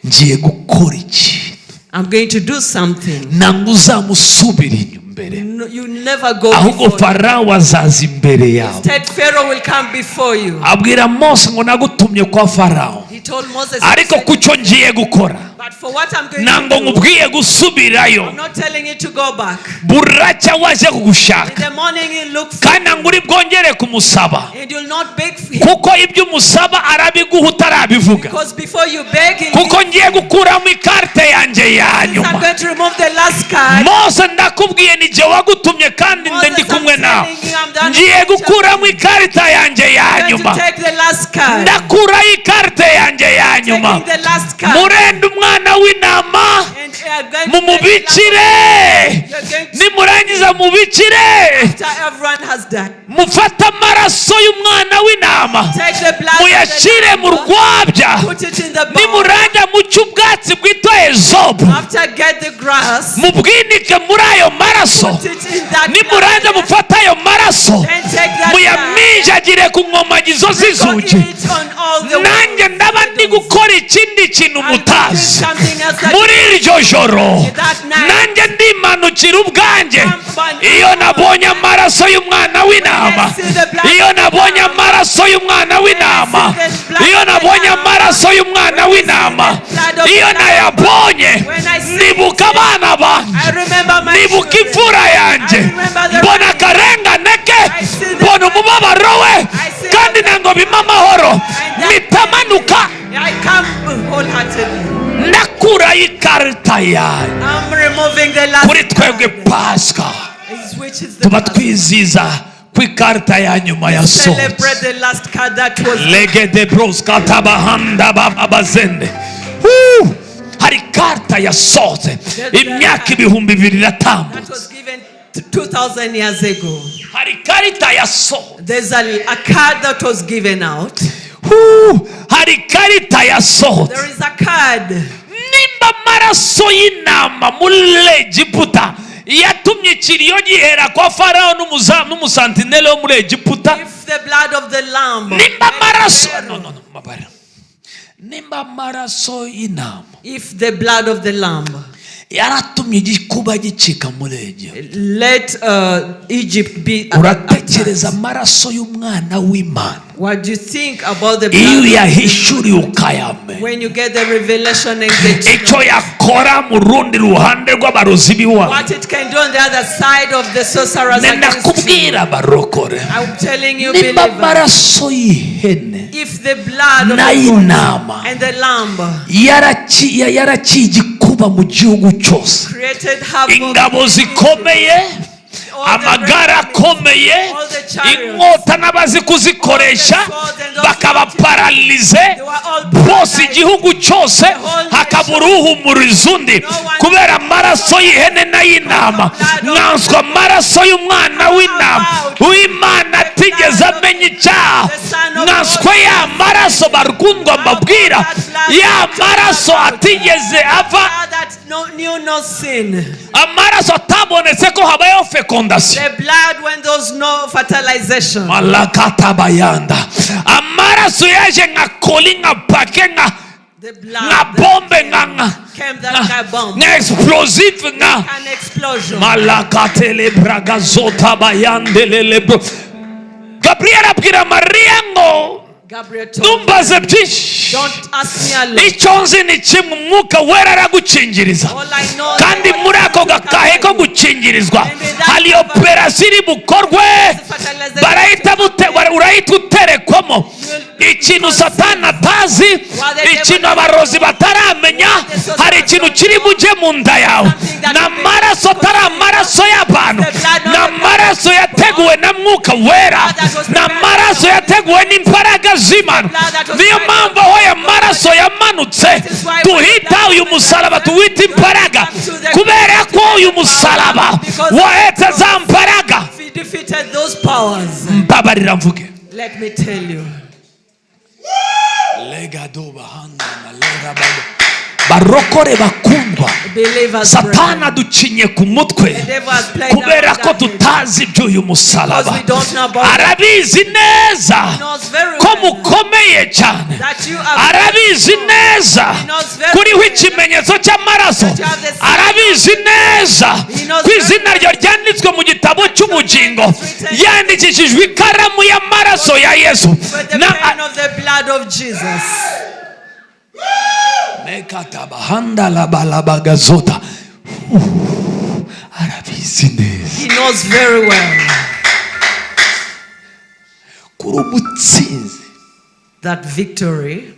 Ngiye gukora ikintu I'm going to do something. Ntabwo uzamusubira inyuma imbere, No, you never go ahubwo before. Farawo azaza imbere yawe. Instead, Pharaoh will come before you. Abwira Mose ngo nagutumye kwa Farawo, He told Moses, ariko ku cyo ngiye gukora, "But for what I'm going ntabwo to do, nkubwiye gusubirayo. I'm not telling you to go back." Buracya waje In kugushaka, the morning you look for kandi ntabwo uri bwongere kumusaba, and you'll not beg for him, kuko ibyo umusaba arabiguha utarabivuga. Because before you beg him, Kuko ngiye gukuramo ikarite yanjye ya I'm nyuma. going to remove the last card. Mose, ndakubwiye ni jye wagutumye kandi nde ndi kumwe nawe. Ngiye gukuramo ikarita yanjye ya I'm going nyuma. To take the last card. Ndakuraho ikarite yanjye ya nyuma. Taking the last card. Murenda umwana w'intama, And I'm going to take the last mumubikire. You're going to Nimurangiza mubikire, after everyone has died. Mufate amaraso y'umwana w'intama, Take the blood of the muyashyire mu lamb, rwabya. put it in the bowl. Nimurangiza muce ubwatsi bwitwa ezobu, After get the grass, mubwinike muri ayo maraso. Put it in that Nimurangiza blood. mufate ayo maraso, Then take that muyaminjagire ku nkomangizo blood, z'inzugi. it on all the Nanjye ndaba ndi gukora ikindi kintu mutazi. Muri iryo joro nanjye ndimanukira ubwanjye. Iyo nabonye amaraso y'umwana w'intama, iyo nabonye amaraso y'umwana w'intama, iyo nabonye amaraso y'umwana w'intama, iyo nayabonye, nibuka abana banjye, I remember my nibuka children. Imfura yanjye, mbona akarengane ke, mbona umubabaro we, kandi ntabwo bimpa amahoro, mpita manuka. I come wholeheartedly. Ndakuraho ikarita yayo. I'm removing the last Kuri twebwe card, Pasika, which is the tuba Passover. twizihiza ku ikarita ya nyuma yasohotse. Celebrate the last card that was Legede broskatabahanda bababazende. Woo! Hari ikarita yasohotse imyaka 2000 that iratambutse. Was given 2,000 years ago. Hari ikarita yasohotse. There's a card that was given out. Woo! Hari ikarita yasohotse. There is a card. Nimba amaraso y'intama muri Egiputa yatumye ikiriyo gihera kwa Farawo n'umusantinele wo muri Egiputa, If the blood of the lamb, nimba amaraso, no, no, no, mbabarira. Nimba amaraso y'intama If the blood of the lamb yaratumye igikuba gicika muri Egiputa, let Egypt be uratekereza amaraso y'umwana w'Imana What do you think about the iyo blood uyahishuriye ukayamenya, when you get the revelation and get to icyo know yakora mu rundi ruhande rw'abarozi b'iwabo? What it can do on the other side of the sorcerers against you? Ndakubwira barokore, I'm telling you, nimba believer, amaraso y'ihene if the blood of the goat n'ay'intama and the lamb yaraciye igikuba mu gihugu cyose, created havoc, ingabo zikomeye, amagare akomeye, inkota n'abazi kuzikoresha bakaba paralysé bose, igihugu cyose hakabura uhumuriza undi kubera amaraso y'ihene n'ay'intama, nkanswe amaraso y'umwana w'intama w'Imana atigeze amenya icyaha, nkanswe ya maraso barwundwa mbabwira, ya maraso atigeze ava, blood that knew no sin, amaraso atabonetse ko habayeho fécondation, the blood when there's no fertilization, malakatabayanda, amaraso yaje nka colis, nka paquet, nka the blood nka bombe, nka came that like a bomb, nka explosive, nka an explosion. Malakatelebragazotabayandelelebro. Gabriel abwira Mariya ngo Gabriel told ntumbaze byinshi. Don't ask me a lot. Icyo nzi ni kimwe, Umwuka Wera aragukingiriza, All I know kandi muri ako gakahe ko gukingirizwa hari operasiyo iri bukorwe, barahita urahita uterekwamo ikintu Satani atazi, ikintu abarozi bataramenya. Hari ikintu kiri bujye mu nda yawe, ni amaraso atari amaraso y'abantu, ni amaraso yateguwe na Mwuka Wera, ni amaraso yateguwe n'imbaraga z'Imana. Niyo mpamvu aho aya maraso yamanutse duhita uyu musaraba tuwita imbaraga, kubera ko uyu musaraba wahetse za mbaraga. He defeated those powers. Mbabarira mvuge. Let me tell you. Barokore bakundwa, Believers, Satani brethren, aducinye ku mutwe kubera ko tutazi iby'uyu musaraba. Arabizi neza ko mukomeye cyane, arabizi neza kuriho ikimenyetso cy'amaraso, arabizi neza ko izina ryo ryanditswe mu gitabo cy'ubugingo yandikishijwe ikaramu y'amaraso ya Yesu. With the pen of the blood of Jesus. Mekatabahanda labalabagazota. Arabizi neza. He knows very well Kuri umutsinzi, that victory,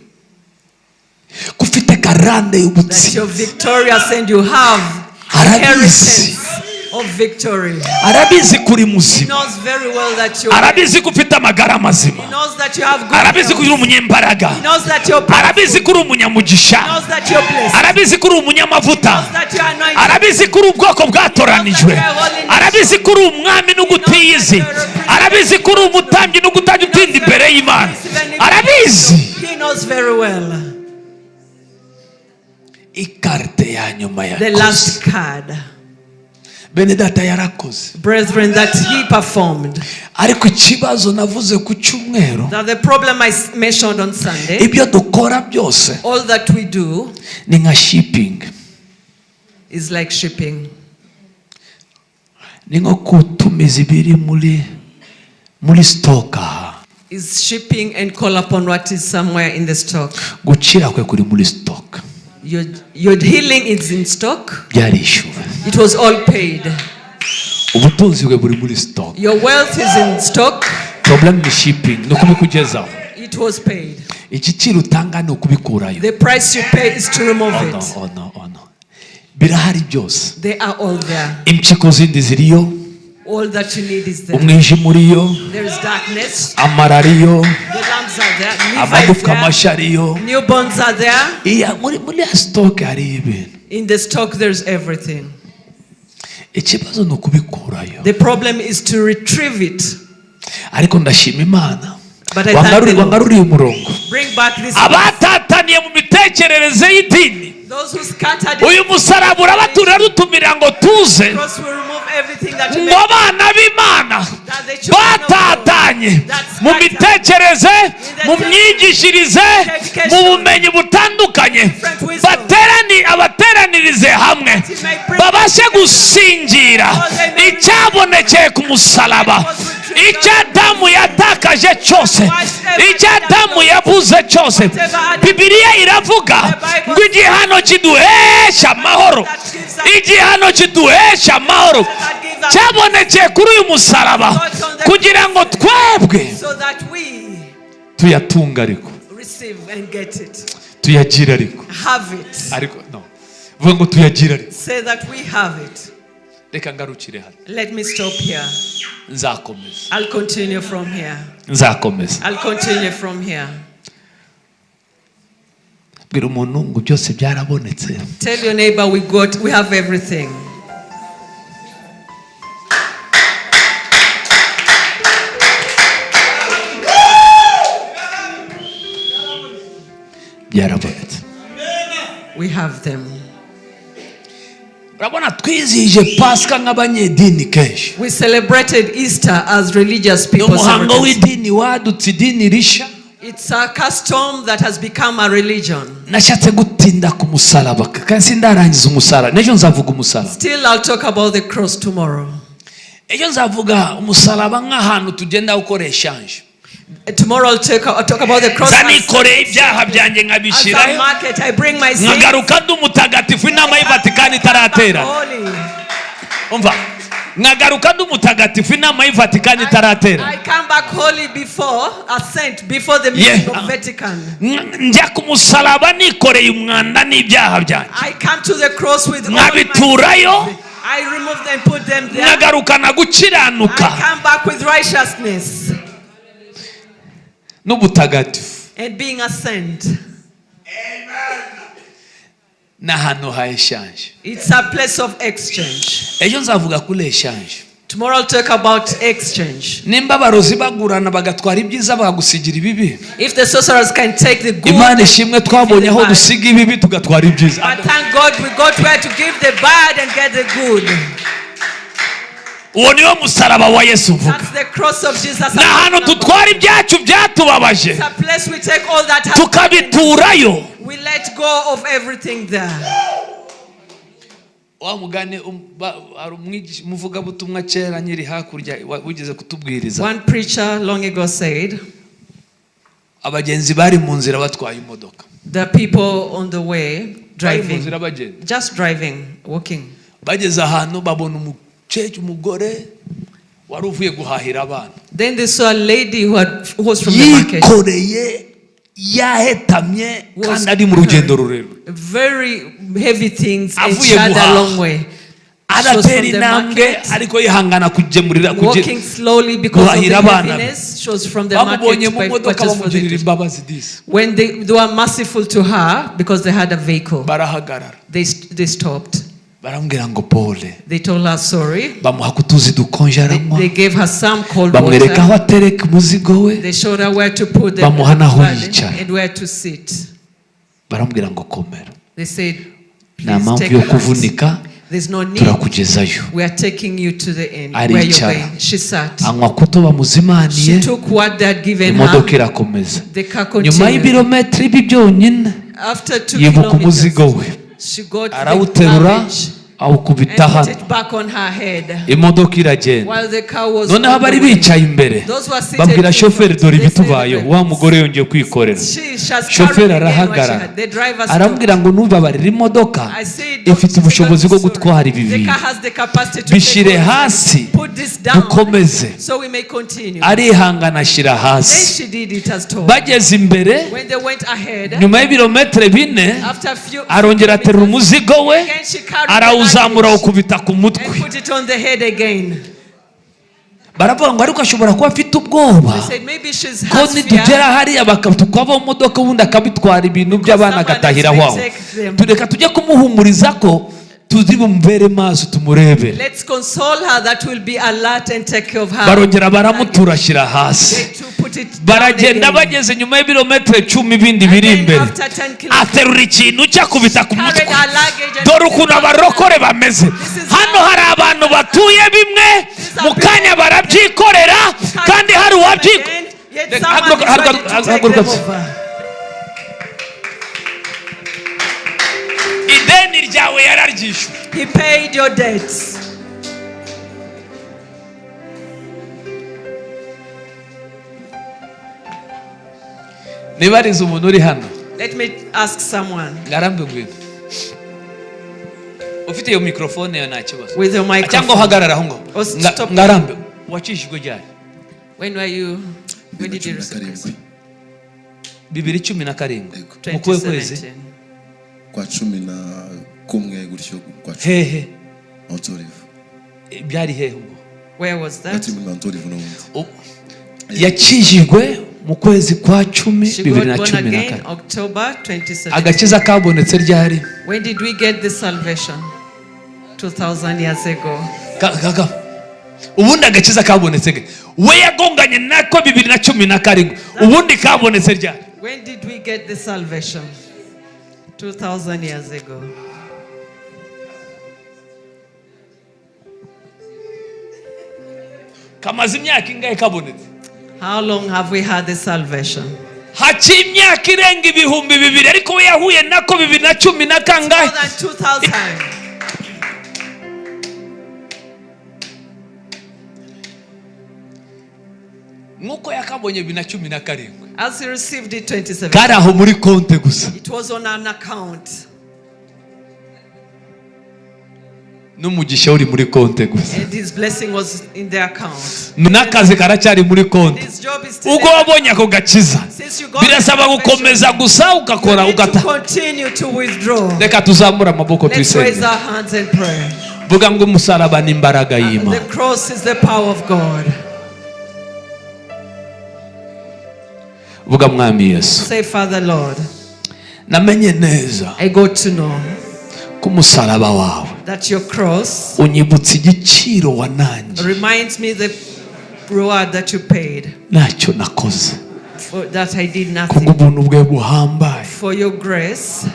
ko ufite karande that you're y'ubutsinzi. Victorious and you have Arabizi. Inheritance of victory. Arabizi kuri He muzima. knows very well that you Arabizi ko ufite amagara mazima. He knows that you have good Arabizi ko uri health. umunyembaraga. He knows that you're powerful. Arabizi ko uri umunyamugisha. He knows that you're blessed. Arabizi ko uri umunyamavuta. He knows that you are anointed. Arabizi ko uri ubwoko bwatoranijwe. Arabizi ko uri umwami n'ugutiyizi. Arabizi ko uri umutambyi n'ugutajya utinda imbere y'Imana. Arabizi. He knows very well. Ikarite ya nyuma The yakoze, last card, bene data, yarakoze. Brethren, that he performed. Ariko ikibazo navuze ku cyumweru, Now, the problem I mentioned on Sunday, ibyo dukora byose all that we do ni nka shipping, is like shipping. Ni nko gutumiza ibiri muri stock aha. Is shipping and call upon what is somewhere in the stock. Gukira kwe kuri muri stock. Your healing is in stock. Byarishyuwe. It was all paid. Ubutunzi bwe buri muri stock. Your wealth is in stock. Problem ni shipping, ni ukubikugezaho. It was paid. Igiciro utanga ni ukubikurayo. The price you pay is to remove Oh no, it. oh no, oh no. Birahari byose. They are all there. Impyiko zindi ziriyo. All that you need is there. Umwijima uriyo. There is darkness. Amara ariyo. The lungs are there. Liver is Amagufwa there. mashya ariyo. New bones are there. Iya muri ya stock hariyo ibintu. In the stock, there's everything. Ikibazo ni ukubikurayo. The problem is to retrieve it. Ariko ndashima Imana. But I thank the Lord. Wangaruriye umurongo. Bring back this. Abatataniye mu mitekerereze y'idini, Those who scattered uyu musaraba urabaturira rutumira ngo tuze. cross will remove everything that you Ngo may, abana b'Imana that the children of God batatanye mu mitekerereze, mu myigishirize, mu bumenyi butandukanye, abateranirize hamwe babashe gusingira icyabonekeye ku musaraba, icyo Adamu yatakaje cyose, icyo Adamu yabuze cyose. Bibiliya iravuga ngo igihano kiduhesha amahoro, igihano kiduhesha amahoro cyabonekeye kuri uyu musaraba kugira ngo twebwe so that we tuyatunga, ariko receive and get it. tuyagire, ariko Have it. Ariko no vuga ngo tuyagire, ariko Say that we have it. Reka ngarukire hano. Let me stop here. Nzakomeza. I'll continue from here. Nzakomeza. I'll continue from here. Bwira umuntu ngo byose byarabonetse. Tell your neighbor we have everything. Byarabonetse. We have them. Urabona twizihije Pasika nk'abanyedini kenshi. We celebrated Easter as religious Ni people. umuhango Several times. w'idini wadutse, idini risha. It's a custom that has become a religion. Nashatse gutinda ku musaraba kandi sindarangiza umusaraba. N'ejo nzavuga umusaraba. Still, I'll talk about the cross tomorrow. Ejo nzavuga umusaraba nk'ahantu tugenda gukora échange. Tomorrow I'll talk about the cross Nza nikoreye ibyaha byanjye as a nkabishyirayo, market. I bring my sins. nkagaruka ndi umutagatifu inama y'i Vatikani itaraterana. Holy. Umva, nkagaruka ndi umutagatifu inama y'i Vatikani itaraterana. I come back holy before a saint before the meeting of Vatican. Njya ku musaraba nikoreye umwanda n'ibyaha byanjye, I come to the cross with all my nkabiturayo, sins. I remove them, put them there. nkagarukana gukiranuka I come back with righteousness n'ubutagatifu. And being a saint. Ni ahantu ha échange. It's a place of exchange. Ejo nzavuga kuri échange. Tomorrow I'll talk about exchange. Nimba abarozi bagurana bagatwara ibyiza bakagusigira ibibi, If the sorcerers can take the good, Imana ishimwe twabonye aho dusiga ibibi tugatwara ibyiza. But thank God we got where to give the bad and get the good. Uwo niwo musaraba wa Yesu mvuga. That's the cross of Jesus. Ni ahantu tutwara ibyacu byatubabaje, It's a place we take all that has tukabiturayo. We let go of everything there. Wa mugani hari umwigisha umuvugabutumwa kera nkiri hakurya wigeze kutubwiriza. One preacher long ago said, Abagenzi bari mu nzira batwaye imodoka, the people on the way bari mu driving, nzira bagenda, just driving, walking. Bageze ahantu babona umukecuru, umugore wari uvuye guhahira abana, Then they saw a lady who was from the market, yikoreye yahetamye kandi ari mu rugendo rurerure, very heavy things, and Avuye she had a guhaha. Long way. She was Aratera from the intambwe market, ariko yihangana kugemurira walking slowly because of the guhahira abana be. heaviness. She was from the market Bamubonye to mu buy modoka purchase for bamugirira the imbabazi disi. When they were merciful to her because they had a vehicle, Barahagarara, they stopped. Baramubwira ngo pole. They told her sorry. Bamuha kutuzi dukonje aranywa, They gave her some cold bamwereka aho water. atereka umuzigo we, They showed her where to put the bamuha n'aho burden yicara. And where to sit. Baramubwira ngo komera, They said, nta "Please mpamvu take yo heart. kuvunika, There's no need. turakugezayo. We are taking you to the end where you're Aricara. going." She sat. Anywa kuto bamuzimaniye, She took what they had given imodoka her. irakomeza. The car Nyuma continued. y'ibirometero ibi byonyine, After 2 yibuka umuzigo kilometers, we, she got the arawuterura, luggage awukubita and put hano, it back on her head. Imodoka iragenda. While the car was Noneho on the abari way. bicaye imbere Those who are seated babwira in shoferi, front, dore they said ibitubayeho, the wa mugore yongeye kwikorera. She has Shoferi carried again what she arahagarara, had. The driver aramubwira stopped. ngo nubabarire, imodoka I said, ifite ubushobozi bwo gutwara ibi The bintu, car has the capacity to bishyire take all this. hasi Put this down dukomeze. so we may continue. Arihangana ashyira Then hasi. she did it as told. Bageze imbere, When they went ahead, nyuma y'ibirometero 4, after a few arongera aterura umuzigo we, again she carried the arawuzamura, luggage awukubita ku mutwe. And put it on the head again. Baravuga ngo ariko ashobora kuba afite ubwoba They said maybe she's ko has nitugera fear. hariya tukava mu modoka ubundi akabitwara ibintu by'abana Someone agatahira else aho. may take them. Tureka tujye kumuhumuriza ko tuzi bumubere maso tumurebe. Let's console her that will be alert and take care of her. Barongera baramutura ashyira hasi. They too put it down Baragenda, again. bageze nyuma y'ibirometero 10 ibindi biri Again, imbere, after 10 kilometers, aterura ikintu cye akubita ku mutwe. carried her luggage and Dore ukuntu abarokore bameze. Hano hari abantu abantu batuye bimwe mu kanya barabyikorera kandi hari uwabyikorera. And yet someone is ready to take them over. Ideni ryawe yararyishyuye. He paid your debts. Nibarize umuntu uri hano. Let me ask someone Ngarambe, ngwino ufite iyo mikorofone yawe, nta kibazo, with your cyangwa microphone. uhagarara aho ngaho. Or stop. Ngarambe, wakijijwe ryari? When were you? When Bibiri did you na receive cumi na Christ? karindwi. 2017. Yego. Mu kuhe kwezi? 2017. Kwa 11 gutyo, kwa 10. Hehe? Mount Olive. Byari hehe ubwo? Where was that? Turi muri Mount Olive n'ubundi. Yakijijwe mu kwezi kwa 10 She bibiri got na born cumi na again kane. October 2017. Agakiza kabonetse ryari? When did we get this salvation? 2000 years ago. Ubundi agakiza kabonetse ge we yagonganye nako 2017, ubundi kabonetse ryari? When did we get the salvation? 2000 years ago. Kamaze imyaka ingahe kabonetse? How long have we had the salvation? Haciye imyaka irenga 2000, ariko we yahuye nako bibiri na cumi na kangahe? More than 2000. Nk'uko yakabonye 2017, As he received it 2017, kari aho muri konte gusa. it was on an account. N'umugisha uri muri konte gusa. And his blessing was in the account. N'akazi karacyari muri konte. His job is still Ubwo there. wabonye ako gakiza, Since you got birasaba the salvation, gukomeza gusa ugakora you need to ugata. continue to withdraw. Reka tuzamure amaboko, Let's raise tuyisenge. our hands and pray. Vuga ngo umusaraba ni imbaraga y'Imana. The cross is the power of God. Vuga, Mwami Yesu, Say, Father Lord, namenye neza I got to know ko umusaraba wawe that your cross unyibutsa igiciro wanangiye reminds me the reward that you paid ntacyo nakoze, for that I did nothing. kubw'ubuntu bwe buhambaye. For your grace,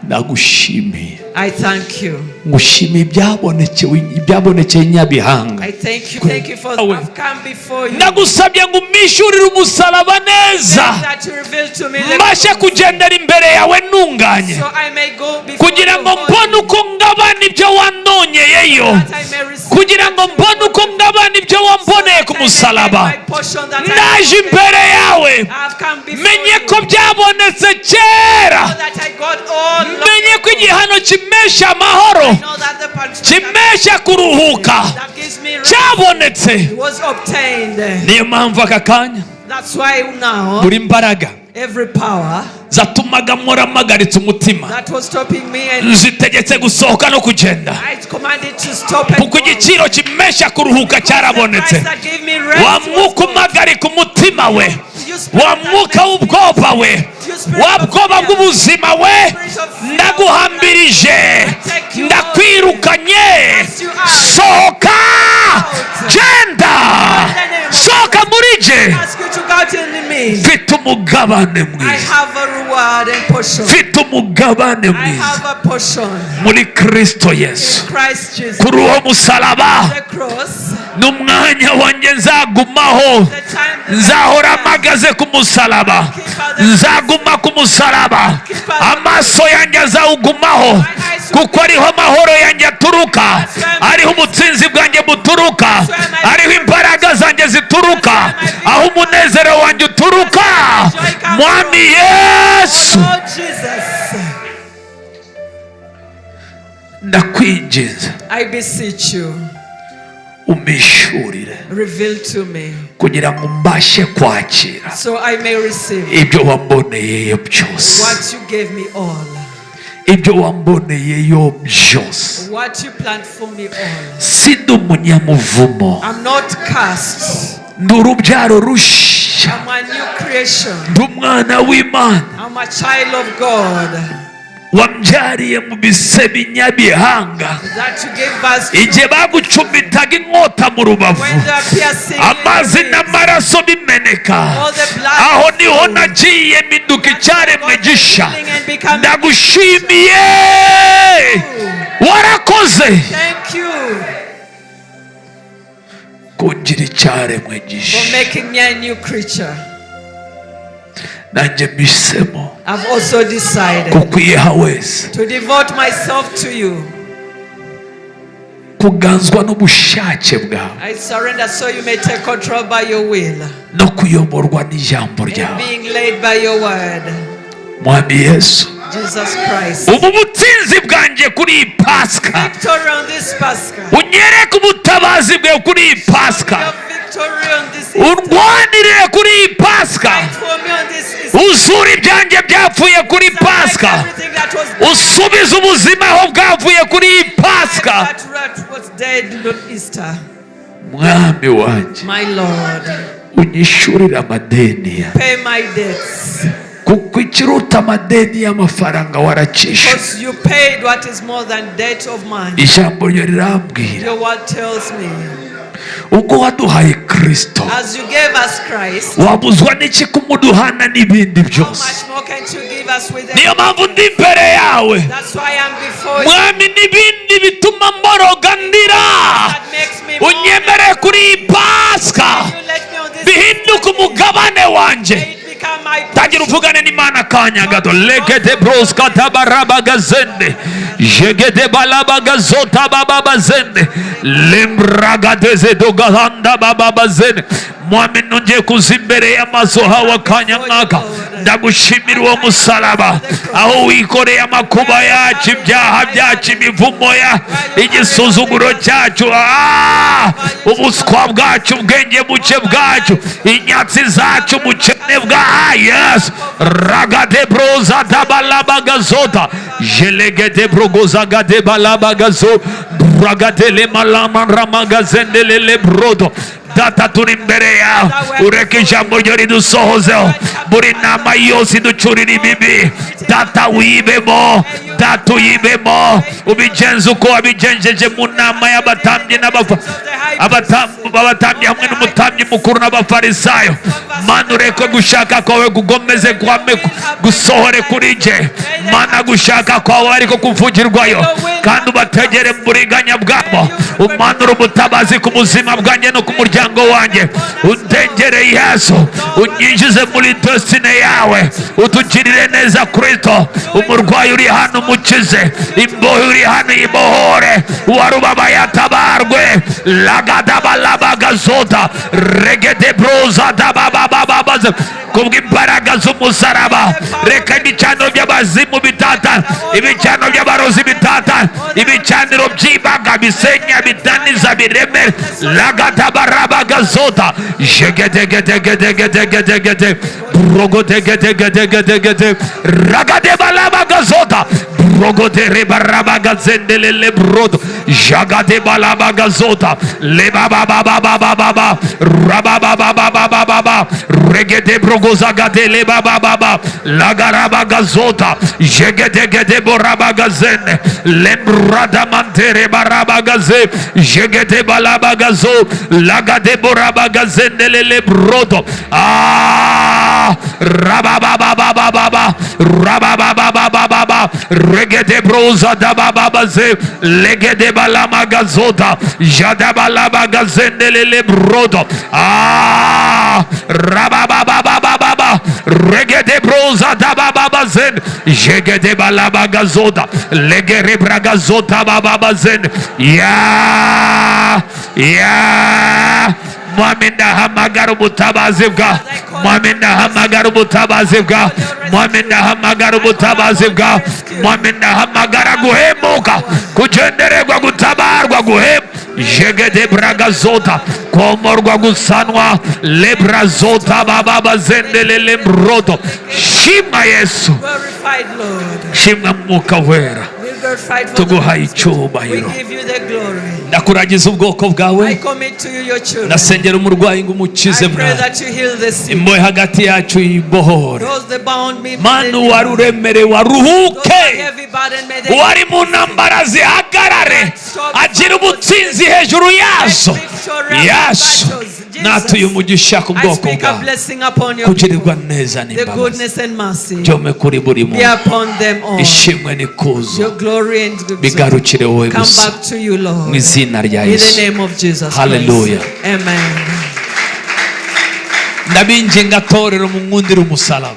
Ndagushimiye. I thank you. Ngushimiye ibyabonekeye, ibyabonekeye Nyabihanga. I thank you. Thank you for I've come before you. Ndagusabye ngo umpishyurire umusaraba neza, That you reveal to me the mbashe cross, kugendera imbere yawe ntunganye, so I may go before kugira you ngo mbone holy, uko ngabana ibyo wandonyeyeyo, that I may receive kugira ngo mbone uko ngabana ibyo wamboneye ku that I may get musaraba. my portion that I Ndaje imbere yawe, have come before menye you, ko byabonetse kera, so that I got all menye ko igihano kimpesha amahoro, know that the punishment kimpesha kuruhuka, that gives me rest cyabonetse. was obtained. Niyo mpamvu aka kanya That's why now buri mbaraga every power zatumaga mpora mpagaritse umutima, that was stopping me, and nzitegetse gusohoka no kugenda, I commanded to stop and kuko go. igiciro kimpesha kuruhuka The cyarabonetse. price that gave me rest Wa was mwuka umpagarika umutima we, wa mwuka w'ubwoba we, wa bwoba bw'ubuzima we, ndaguhambirije, ndakwirukanye. Sohoka, genda, sohoka muri jye. Ask you to go out in me. Mfite umugabane I mwiza. have a reward and portion. Mfite umugabane I mwiza have a portion muri Kristo Yesu. in Christ Jesus. Kuri uwo musaraba The cross, n'umwanya wanjye nzagumaho. the time Nzahora mpagaze ku musaraba, nzaguma ku musaraba, amaso yanjye azawugumaho, kuko ariho amahoro yanjye aturuka, ariho ubutsinzi bwanjye buturuka, ariho imbaraga zanjye zituruka, aho umunezero wanjye uturuka, Mwami Yesu. Lord Jesus, Ndakwinginze, I beseech you, umpishurire, reveal to me kugira ngo mbashe kwakira so I may receive ibyo wamboneyeyo byose, what you gave me all, ibyo wamboneyeyo byose. what you planned for me all. Sindi umunyamuvumo. I'm not cursed. Ndi urubyaro rushya. I'm a new creation. Ndi umwana w'Imana. I'm a child of God. Wambyariye mu bise Nyabihanga. That you gave us to Igihe bagucumitaga inkota mu rubavu, when the piercing amazi in the ribs, n'amaraso bimeneka, aho niho nagiye mpinduka icyaremwe gisha. Ndagushimiye, warakoze. Thank you. Kungira icyaremwe For gishya. making me a new creature. Nanjye mpisemo I've also decided kukwiha wese, to devote myself to you. Kuganzwa n'ubushake bwawe, I surrender so you may take control by your will no kuyoborwa n'ijambo and ryawe. Being led by your word. Mwami Yesu, Jesus Christ. ubu butsinzi bwanjye kuri iyi Pasika, Victory on this Pascha. Unyereke ubutabazi bwawe kuri iyi Pasika, Your victory on this Easter. Urwanirire kuri iyi Pasika, Fight for me on this Easter. Uzure ibyanjye byapfuye kuri Pasika, Everything that was dead, usubize ubuzima aho bwavuye kuri iyi Pasika. That was dead on Easter. Mwami wanjye, My Lord, unyishyurire amadeni ya pay my debts. Kuko ikiruta amadeni y'amafaranga waracyishyuye. Because you paid what is more than debt of money. Ijambo ryo rirambwira, Your word tells me, ubwo waduhaye Kirisito, as you gave us Christ, wabuzwa n'iki kumuduhana n'ibindi how byose? Much more can't you give us with Niyo mpamvu ndi imbere yawe, That's why I'm before you. Mwami, n'ibindi bituma mboroga ndira, That makes me mourn. unyemere kuri iyi Pasika You let me on this bihinduke umugabane wanjye. May it become my Tangira uvugane n'Imana akanya gato. Legede broska tabarabagazende jegede balabagazota bababazende lembragadeze dogahanda bababazende. Mwami, nongeye kuza imbere y'amaso hawe akanya nk'aka, ndagushimira uwo musaraba aho wikoreye amakuba yacu, ibyaha byacu, imivumo ya igisuzuguro cyacu, ubuswa bwacu, ubwenge buke bwacu, inyatsi zacu, ubukene bwa Yesu. Ragade broza dabalabagazota jelegede brogozagade balabagazo bragadele malama ramagazendelele brodo. Data, turi imbere yawe, ureke ijambo ryo ridusohozeho. Buri nama yose iducurira ibibi, Data, wibemo. Data, uyibemo, ubigenze uko wabigenjeje mu nama y'abatambyi abatambyi hamwe n'umutambyi mukuru n'Abafarisayo. Mana, ureke gushaka kwawe gukomeze kwame gusohore kuri jye. Mana, gushaka kwawe ariko kuvugirwayo, kandi ubategere mu buriganya bwabo. Umanure ubutabazi ku buzima bwanjye no ku muryango wanjye. Undengere Yesu, unyinjize muri destiny yawe, utugirire neza Kristo. Umurwayi uri hano umukize, imbohe uri hano ibohore, uwarubabaye atabarwe. Lagadabalabagazota regede broza dababababaza. Kubw'imbaraga z'umusaraba, reka ibicaniro by'abazimu bitata, ibicaniro by'abarozi bitata, ibicaniro by'ibaga bisenya, bitaniza, biremere. Lagadabarabagazota jegedegedegedegedegede brogodegedegedegedegede ragadebalabagazota brogoderebarabagazendelele brodo jagadebalabagazota lebabababababa rababababababa regede brogozagade lebabababa lagarabagazota jegedegedeborabaga lembradamantere barabagaze jegedebalabagazo lagadeborabagazendelele brodo rababababababa rababababababa regede broza dabababaze legede balamagazota jadabalabagazendelele brodo rababababababa regede broza dabababazen jegede balabagazota legere bragazota bababazen ya ya. Mwami, ndahamagara ubutabazi bwa Mwami, ndahamagara ubutabazi bwa Mwami, ndahamagara ubutabazi bwa Mwami, ndahamagara guhemuka, kugendererwa, gutabarwa, guhemu jegede bragazota, komorwa, gusanwa lebrazota bababazendelele mbrodo. Shima Yesu. Glorified Lord. Shimwa Mwuka Wera. We glorified for Tuguhaye the We icyubahiro. Give you the glory. Ndakuragiza ubwoko bwawe. I commit to you your children. Ndasengera umurwayi ngo umukize. I pray Mwana, that you heal the sick. Imbohe hagati yacu ibohore. Those that bound me, may Mana, they uwari uremerewe Those aruhuke, that heavy burden, may they uwari mu ntambara zihagarare, agire ubutsinzi hejuru yazo. Victory Yesu. battles. Natuye Jesus, umugisha ku I bwoko speak a bwawe, blessing upon your kugirirwa people. neza The n'imbabazi goodness and mercy byome kuri buri be muntu. upon them all. Ishimwe n'ikuzo Your glory and good bigarukire wowe come gusa, back to you, Lord. mu izina rya In the Yesu. name of Jesus Christ. Hallelujah. Amen. Ndabinginga torero, munkundire umusaraba.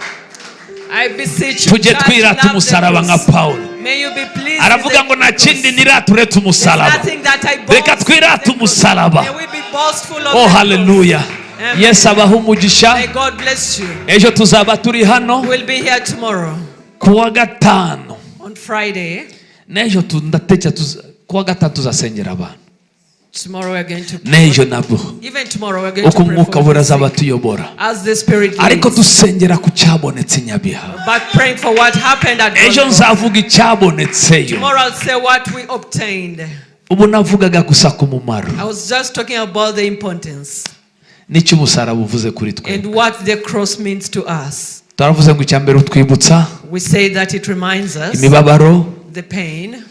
I beseech you, Tujye church, twirata love the umusaraba nka cross. Pawulo. May you be pleased with Aravuga the ngo nta cross. kindi nirata uretse There's umusaraba. nothing that I boast Reka twirate with the cross. umusaraba. May we be boastful of Oh, the cross. haleluya. Amen. Yesu abaha umugisha. May God bless you. Ejo tuzaba turi hano We'll be here tomorrow ku wa gatanu. On Friday. N'ejo ndatekereza ku wa gatanu tuzasengera abantu. Tomorrow we're going to pray. N'ejo nabwo, Even tomorrow we're going uko to pray umwuka for wera the azaba sick. atuyobora, As the Spirit ariko leads. dusengera ku cyabonetse i Nyabihanga. But praying for what happened at Ejo Golgotha. nzavuga icyabonetseyo. Tomorrow I'll say what we obtained. Ubu navugaga gusa ku mumaro I was just talking about the importance n'icyo umusaraba uvuze kuri twe. And what the cross means to us. Turavuze ngo icya mbere utwibutsa We say that it reminds us imibabaro. The pain.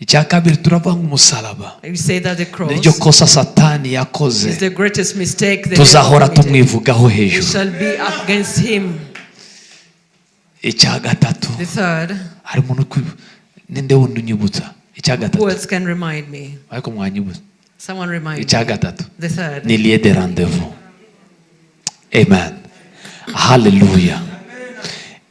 Icya kabiri turavuga ngo umusaraba We say that the cross niryo kosa Satani yakoze, is the greatest mistake the tuzahora devil committed. tumwivugaho We hejuru. shall be up against him. Icya gatatu, The third, hari umuntu ninde wundi unyibutsa icya gatatu? who else can remind me? Ariko mwanyibutsa. Someone remind me. Icya gatatu The third. Ni lieu de rendez-vous. Amen, haleluya.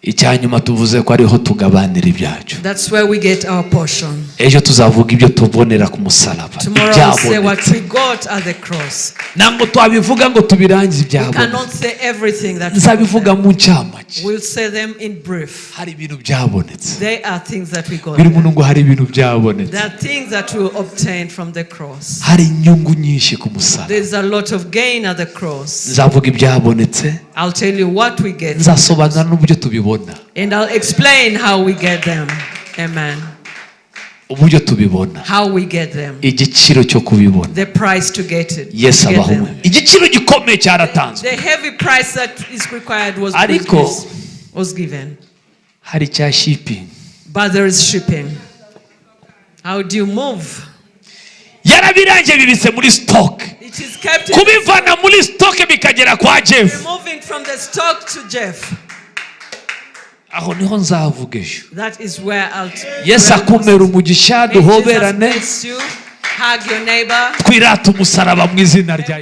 Icya nyuma tuvuze ko ariho tugabanira ibyacu. That's where we get our portion. Ejo tuzavuga ibyo tubonera ku musaraba, Tomorrow I'll say what ibyabonetse. We got at the cross. Ntabwo twabivuga ngo tubirangize We ibyabonetse. cannot say everything that we got Nzabivuga there. mu ncamake. We'll say them in brief. Hari ibintu byabonetse. There are things that we got. Bwira umuntu ngo hari ibintu byabonetse. There are things that we obtained from the cross. Hari inyungu nyinshi ku musaraba. There's a lot of gain at the cross. Nzavuga ibyabonetse. I'll tell you what we get. Nzasobanura n'uburyo tubibona. And I'll explain how we get them. Amen. Uburyo tubibona. How we get them. Igiciro cyo kubibona. The price to get it. Yesu To get abaha them. umwe igiciro gikomeye cyaratanzwe. The heavy price that is required Ariko- was given. Hari icya shipping. But there is shipping. How do you move? Yarabirangiye bibitse muri stock. It is kept in Kubivana muri stock bikagera kwa Jeff, removing from the stock to Jeff. Aho niho nzavuga ejo. That is where I'll. Yesu akumera umugisha. May Jesus Duhoberane. bless you. Hug your neighbor. Twirate umusaraba mu izina rya Yesu.